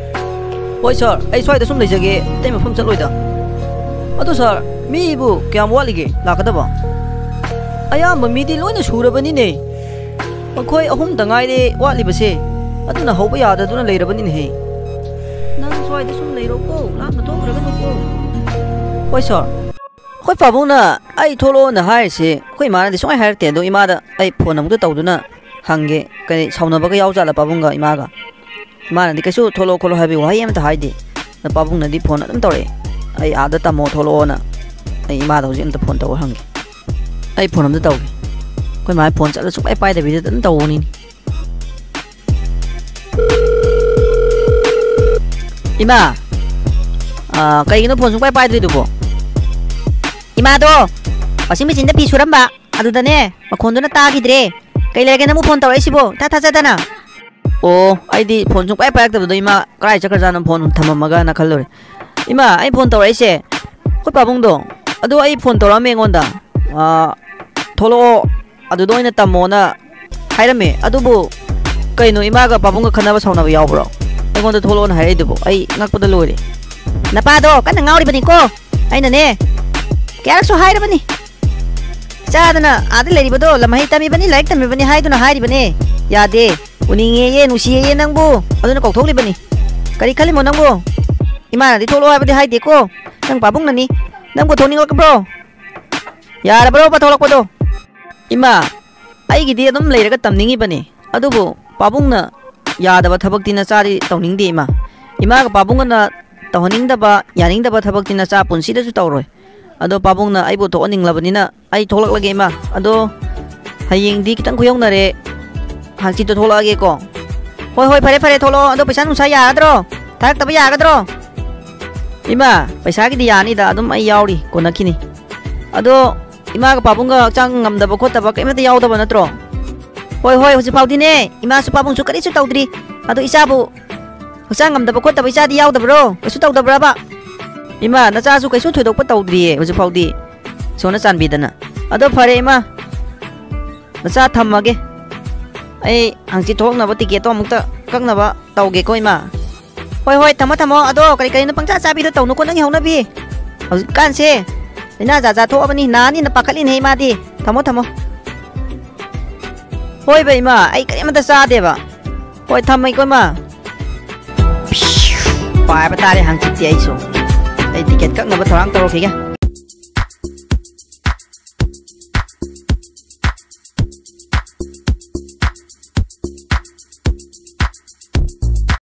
ꯍꯣꯏ ꯁꯥꯔ, ꯑꯩ ꯁ꯭ꯋꯥꯏꯗ ꯁꯨꯝ ꯂꯩꯖꯒꯦ, ꯑꯇꯩ ꯃꯐꯝ ꯆꯠꯂꯣꯏꯗ꯫ ꯑꯗꯣ ꯁꯥꯔ, ꯃꯤꯕꯨ ꯀꯌꯥꯝ ꯋꯥꯠꯂꯤꯒꯦ ꯂꯥꯛꯀꯗꯕ? ꯑꯌꯥꯝꯕ ꯃꯤꯗꯤ ꯂꯣꯏꯅ ꯁꯨꯔꯕꯅꯤꯅꯦ꯫ ꯃꯈꯣꯏ ꯑꯍꯨꯝꯗ ꯉꯥꯏꯔꯦ ꯋꯥꯠꯂꯤꯕꯁꯦ꯫ ꯑꯗꯨꯅ ꯍꯧꯕ ꯌꯥꯗꯗꯨꯅ ꯂꯩꯔꯕꯅꯤꯅꯦꯍꯦ꯫ ꯅꯪ ꯁ꯭ꯋꯥꯏꯗ ꯁꯨꯝ ꯂꯩꯔꯣꯀꯣ, ꯂꯥꯞꯅ ꯊꯣꯛꯈ꯭ꯔꯒꯅꯨꯀꯣ꯫ ꯍꯣꯏ ꯁꯥꯔ꯫ ꯑꯩꯈꯣꯏ ꯄꯥꯕꯨꯡꯅ ꯑꯩ ꯊꯣꯛꯂꯛꯑꯣꯅ ꯍꯥꯏꯔꯤꯁꯦ ꯑꯩꯈꯣꯏ ꯏꯃꯥꯅꯗꯤ ꯁꯨꯡꯍꯥꯏ ꯍꯥꯏꯔꯛꯇꯦ꯫ ꯑꯗꯣ ꯏꯃꯥꯗ ꯑꯩ ꯐꯣꯟ ꯑꯃꯨꯛꯇ ꯇꯧꯗꯨꯅ ꯍꯪꯒꯦ, ꯀꯔꯤ ꯁꯥꯎꯅꯕꯒ ꯌꯥꯎꯖꯥꯠꯂ ꯄꯥꯕꯨꯡꯒ ꯏꯃꯥꯒ? ꯏꯃꯥꯅꯗꯤ ꯀꯩꯁꯨ ꯊꯣꯛꯂꯛꯑꯣ ꯈꯣꯠꯂꯣ ꯍꯥꯏꯕꯒꯤ ꯋꯥꯍꯩ ꯑꯃꯇ ꯍꯥꯏꯗꯦ꯫ ꯑꯗꯣ ꯄꯥꯕꯨꯡꯅꯗꯤ ꯐꯣꯟ ꯑꯗꯨꯝ ꯇꯧꯔꯛꯑꯦ, "ꯑꯩ ꯑꯥꯗ ꯇꯝꯃꯣ ꯊꯣꯛꯂꯛꯑꯣꯅ꯫ ꯑꯩ ꯏꯃꯥꯗ ꯍꯧꯖꯤꯛ ꯑꯝꯇ ꯐꯣꯟ ꯇꯧꯔ ꯍꯪꯒꯦ꯫ ꯑꯩ ꯐꯣꯟ ꯑꯝꯇ ꯇꯧꯒꯦ꯫" ꯑꯩꯈꯣꯏ ꯃꯥꯒꯤ ꯐꯣꯟ ꯆꯠꯂ ꯁꯨꯡꯄꯥꯏ ꯄꯥꯏꯗꯕꯤꯗ ꯑꯗꯨꯝ ꯇꯧꯕꯅꯤꯅꯦ꯫ ꯏꯃꯥ, ꯑꯥ, ꯀꯩꯒꯤꯅꯣ ꯐꯣꯟ ꯁꯨꯡꯄꯥꯏ ꯄꯥꯏꯗ꯭ꯔꯤꯗꯨꯕꯣ? ꯏꯃꯥꯗꯣ ꯋꯥꯁꯤꯡ ꯃꯦꯆꯤꯟꯗ ꯐꯤ ꯁꯨꯔꯝꯕ, ꯑꯗꯨꯗꯅꯦ ꯃꯈꯣꯟꯗꯨꯅ ꯇꯥꯈꯤꯗ꯭ꯔꯦ꯫ ꯀꯩ ꯂꯩꯔꯒꯦ ꯅꯪꯕꯨ ꯐꯣꯟ ꯇꯧꯔꯛꯏꯁꯤꯕꯣ ꯏꯊꯥ ꯊꯥꯖꯗꯅ? ꯑꯣ, ꯑꯩꯗꯤ ꯐꯣꯟ ꯁꯨꯡꯄꯥꯏ ꯄꯥꯏꯔꯛꯇꯕꯗꯣ ꯏꯃꯥ ꯀꯗꯥꯏ ꯆꯠꯈ꯭ꯔꯖꯥꯠꯅꯣ, ꯐꯣꯟ ꯊꯝꯃꯝꯃꯒꯅ ꯈꯜꯂꯨꯔꯦ꯫ ꯏꯃꯥ, ꯑꯩ ꯐꯣꯟ ꯇꯧꯔꯛꯏꯁꯦ ꯑꯩꯈꯣꯏ ꯄꯥꯕꯨꯡꯗꯣ, ꯑꯗꯣ ꯑꯩ ꯐꯣꯟ ꯇꯧꯔꯛꯑꯝꯃꯦ ꯑꯩꯉꯣꯟꯗ꯫ ꯑꯥ, ꯊꯣꯛꯂꯛꯑꯣ, ꯑꯗꯨꯗ ꯑꯣꯏꯅ ꯇꯝꯃꯣꯅ ꯍꯥꯏꯔꯝꯃꯦ꯫ ꯑꯗꯨꯕꯨ ꯀꯩꯅꯣ, ꯏꯃꯥꯒ ꯄꯥꯕꯨꯡꯒ ꯈꯟꯅꯕ ꯁꯥꯎꯅꯕ ꯌꯥꯎꯕ꯭ꯔꯣ? ꯑꯩꯉꯣꯟꯗ ꯊꯣꯛꯂꯛꯑꯣꯅ ꯍꯥꯏꯔꯛꯏꯗꯨꯕꯨ ꯑꯩ ꯉꯛꯄꯗ ꯂꯣꯏꯔꯦ꯫ ꯅꯄꯥꯗꯣ ꯀꯟꯅ ꯉꯥꯎꯔꯤꯕꯅꯤꯀꯣ꯫ ꯑꯩꯅꯅꯦ ꯀꯌꯥꯔꯛꯁꯨ ꯍꯥꯏꯔꯕꯅꯤ꯫ ꯆꯥꯗꯅ ꯑꯥꯗ ꯂꯩꯔꯤꯕꯗꯣ ꯂꯝꯍꯩ ꯇꯝꯃꯤꯕꯅꯤ, ꯂꯥꯏꯔꯤꯛ ꯇꯝꯃꯤꯕꯅꯤ ꯍꯥꯏꯗꯨꯅ ꯍꯥꯏꯔꯤꯕꯅꯦ꯫ ꯌꯥꯗꯦ꯫ ꯎꯅꯤꯡꯉꯦꯌꯦ, ꯅꯨꯡꯁꯤꯌꯦꯌꯦ ꯅꯪꯕꯨ꯫ ꯑꯗꯨꯅ ꯀꯧꯊꯣꯛꯂꯤꯕꯅꯤ꯫ ꯀꯔꯤ ꯈꯜꯂꯤꯃꯣ ꯅꯪꯕꯨ? ꯏꯃꯥꯅꯗꯤ ꯊꯣꯛꯂꯛꯑꯣ ꯍꯥꯏꯕꯗꯤ ꯍꯥꯏꯗꯦꯀꯣ꯫ ꯅꯪ ꯄꯥꯕꯨꯡꯅꯅꯤ꯫ ꯅꯪꯕꯨ ꯊꯣꯛꯅꯤꯡꯂꯛꯄ꯭ꯔꯣ? ꯌꯥꯔꯕ꯭ꯔꯣꯕ ꯊꯣꯛꯂꯛꯄꯗꯣ? ꯏꯃꯥ, ꯑꯩꯒꯤꯗꯤ ꯑꯗꯨꯝ ꯂꯩꯔꯒ ꯇꯝꯅꯤꯡꯉꯤꯕꯅꯤ꯫ ꯑꯗꯨꯕꯨ ꯄꯥꯕꯨꯡꯅ ꯌꯥꯗꯕ ꯊꯕꯛꯇꯤ ꯅꯆꯥꯗꯤ ꯇꯧꯅꯤꯡꯗꯦ ꯏꯃꯥ꯫ ꯏꯃꯥꯒ ꯄꯥꯕꯨꯡꯒꯅ ꯇꯧꯍꯟꯅꯤꯡꯗꯕ, ꯌꯥꯅꯤꯡꯗꯕ ꯊꯕꯛꯇꯤ ꯅꯆꯥ ꯄꯨꯟꯁꯤꯗꯁꯨ ꯇꯧꯔꯣꯏ꯫ ꯑꯗꯣ ꯄꯥꯕꯨꯡꯅ ꯑꯩꯕꯨ ꯊꯣꯛꯍꯟꯅꯤꯡꯂꯕꯅꯤꯅ ꯑꯩ ꯊꯣꯛꯂꯛꯂꯒꯦ ꯏꯃꯥ꯫ ꯑꯗꯣ ꯍꯌꯦꯡꯗꯤ ꯈꯤꯇꯪ ꯈꯨꯌꯧꯅꯔꯦ꯫ ꯍꯥꯡꯆꯤꯠꯇꯣ ꯊꯣꯛꯂꯛꯑꯒꯦꯀꯣ꯫ ꯍꯣꯏ, ꯍꯣꯏ, ꯐꯔꯦ, ꯐꯔꯦ, ꯊꯣꯛꯂꯛꯑꯣ꯫ ꯑꯗꯣ ꯄꯩꯁꯥ ꯅꯨꯡꯁꯥ ꯌꯥꯒꯗ꯭ꯔꯣ? ꯊꯥꯔꯛꯇꯕ ꯌꯥꯒꯗ꯭ꯔꯣ? ꯏꯃꯥ, ꯄꯩꯁꯥꯒꯤꯗꯤ ꯌꯥꯅꯤꯗ, ꯑꯗꯨꯝ ꯑꯩ ꯌꯥꯎꯔꯤ, ꯀꯣꯟꯅꯈꯤꯅꯤ꯫ ꯑꯗꯣ ꯏꯃꯥꯒ ꯄꯥꯕꯨꯡꯒ ꯍꯛꯆꯥꯡ ꯉꯝꯗꯕ ꯈꯣꯠꯇꯕ ꯀꯩꯝꯇ ꯌꯥꯎꯗꯕ ꯅꯠꯇ꯭ꯔꯣ? ꯍꯣꯏ, ꯍꯣꯏ, ꯍꯧꯖꯤꯛ ꯐꯥꯎꯗꯤꯅꯦ, ꯏꯃꯥꯁꯨ ꯄꯥꯕꯨꯡꯁꯨ ꯀꯔꯤꯁꯨ ꯇꯧꯗ꯭ꯔꯤ꯫ ꯑꯗꯣ ꯏꯆꯥꯕꯨ ꯍꯛꯆꯥꯡ ꯉꯝꯗꯕ ꯈꯣꯠꯇꯕ ꯏꯆꯥꯗꯤ ꯌꯥꯎꯗꯕ꯭ꯔꯣ? ꯀꯩꯁꯨ ꯇꯧꯗꯕ꯭ꯔꯕ? ꯏꯃꯥ, ꯅꯆꯥꯁꯨ ꯀꯩꯁꯨ ꯊꯣꯏꯗꯣꯛꯄ ꯇꯧꯗ꯭ꯔꯤꯌꯦ ꯍꯧꯖꯤꯛ ꯐꯥꯎꯗꯤ꯫ ꯏꯁꯣꯔꯅ ꯆꯥꯟꯕꯤꯗꯅ꯫ ꯑꯗꯣ ꯐꯔꯦ ꯏꯃꯥ, ꯅꯆꯥ ꯊꯝꯃꯒꯦ꯫ ꯑꯩ ꯍꯪꯆꯤꯠ ꯊꯣꯛꯅꯕ ꯇꯤꯀꯦꯠꯇꯣ ꯑꯃꯨꯛꯇ ꯀꯛꯅꯕ ꯇꯧꯒꯦꯀꯣ ꯏꯃꯥ꯫ ꯍꯣꯏ, ꯍꯣꯏ, ꯊꯝꯃꯣ, ꯊꯝꯃꯣ꯫ ꯑꯗꯣ ꯀꯔꯤ ꯀꯔꯤꯅꯣ ꯄꯪꯆꯥ ꯆꯥꯕꯤꯗꯣ ꯇꯧꯅꯨꯀꯣ, ꯅꯪꯒꯤ ꯍꯧꯅꯕꯤ꯫ ꯍꯧꯖꯤꯛꯀꯥꯟꯁꯦ ꯂꯥꯏꯅꯥ ꯖꯥꯠ ꯖꯥꯠ ꯊꯣꯛꯑꯕꯅꯤ, ꯅꯥꯅꯤꯅ ꯄꯥꯈꯠꯂꯤꯅꯦ ꯏꯃꯥꯗꯤ꯫ ꯊꯝꯃꯣ, ꯊꯝꯃꯣ꯫ ꯍꯣꯏꯕ ꯏꯃꯥ, ꯑꯩ ꯀꯔꯤꯝꯇ ꯆꯥꯗꯦꯕ꯫ ꯍꯣꯏ, ꯊꯝꯃꯒꯦꯀꯣ ꯏꯃꯥ꯫ ꯄꯥꯏꯕ ꯇꯥꯔꯦ ꯍꯪꯆꯤꯠꯇꯤ ꯑꯩꯁꯨ꯫ ꯑꯩ ꯇꯤꯀꯦꯠ ꯀꯛꯅꯕ ꯊꯧꯔꯥꯡ ꯇꯧꯔꯛꯈꯤꯒꯦ꯫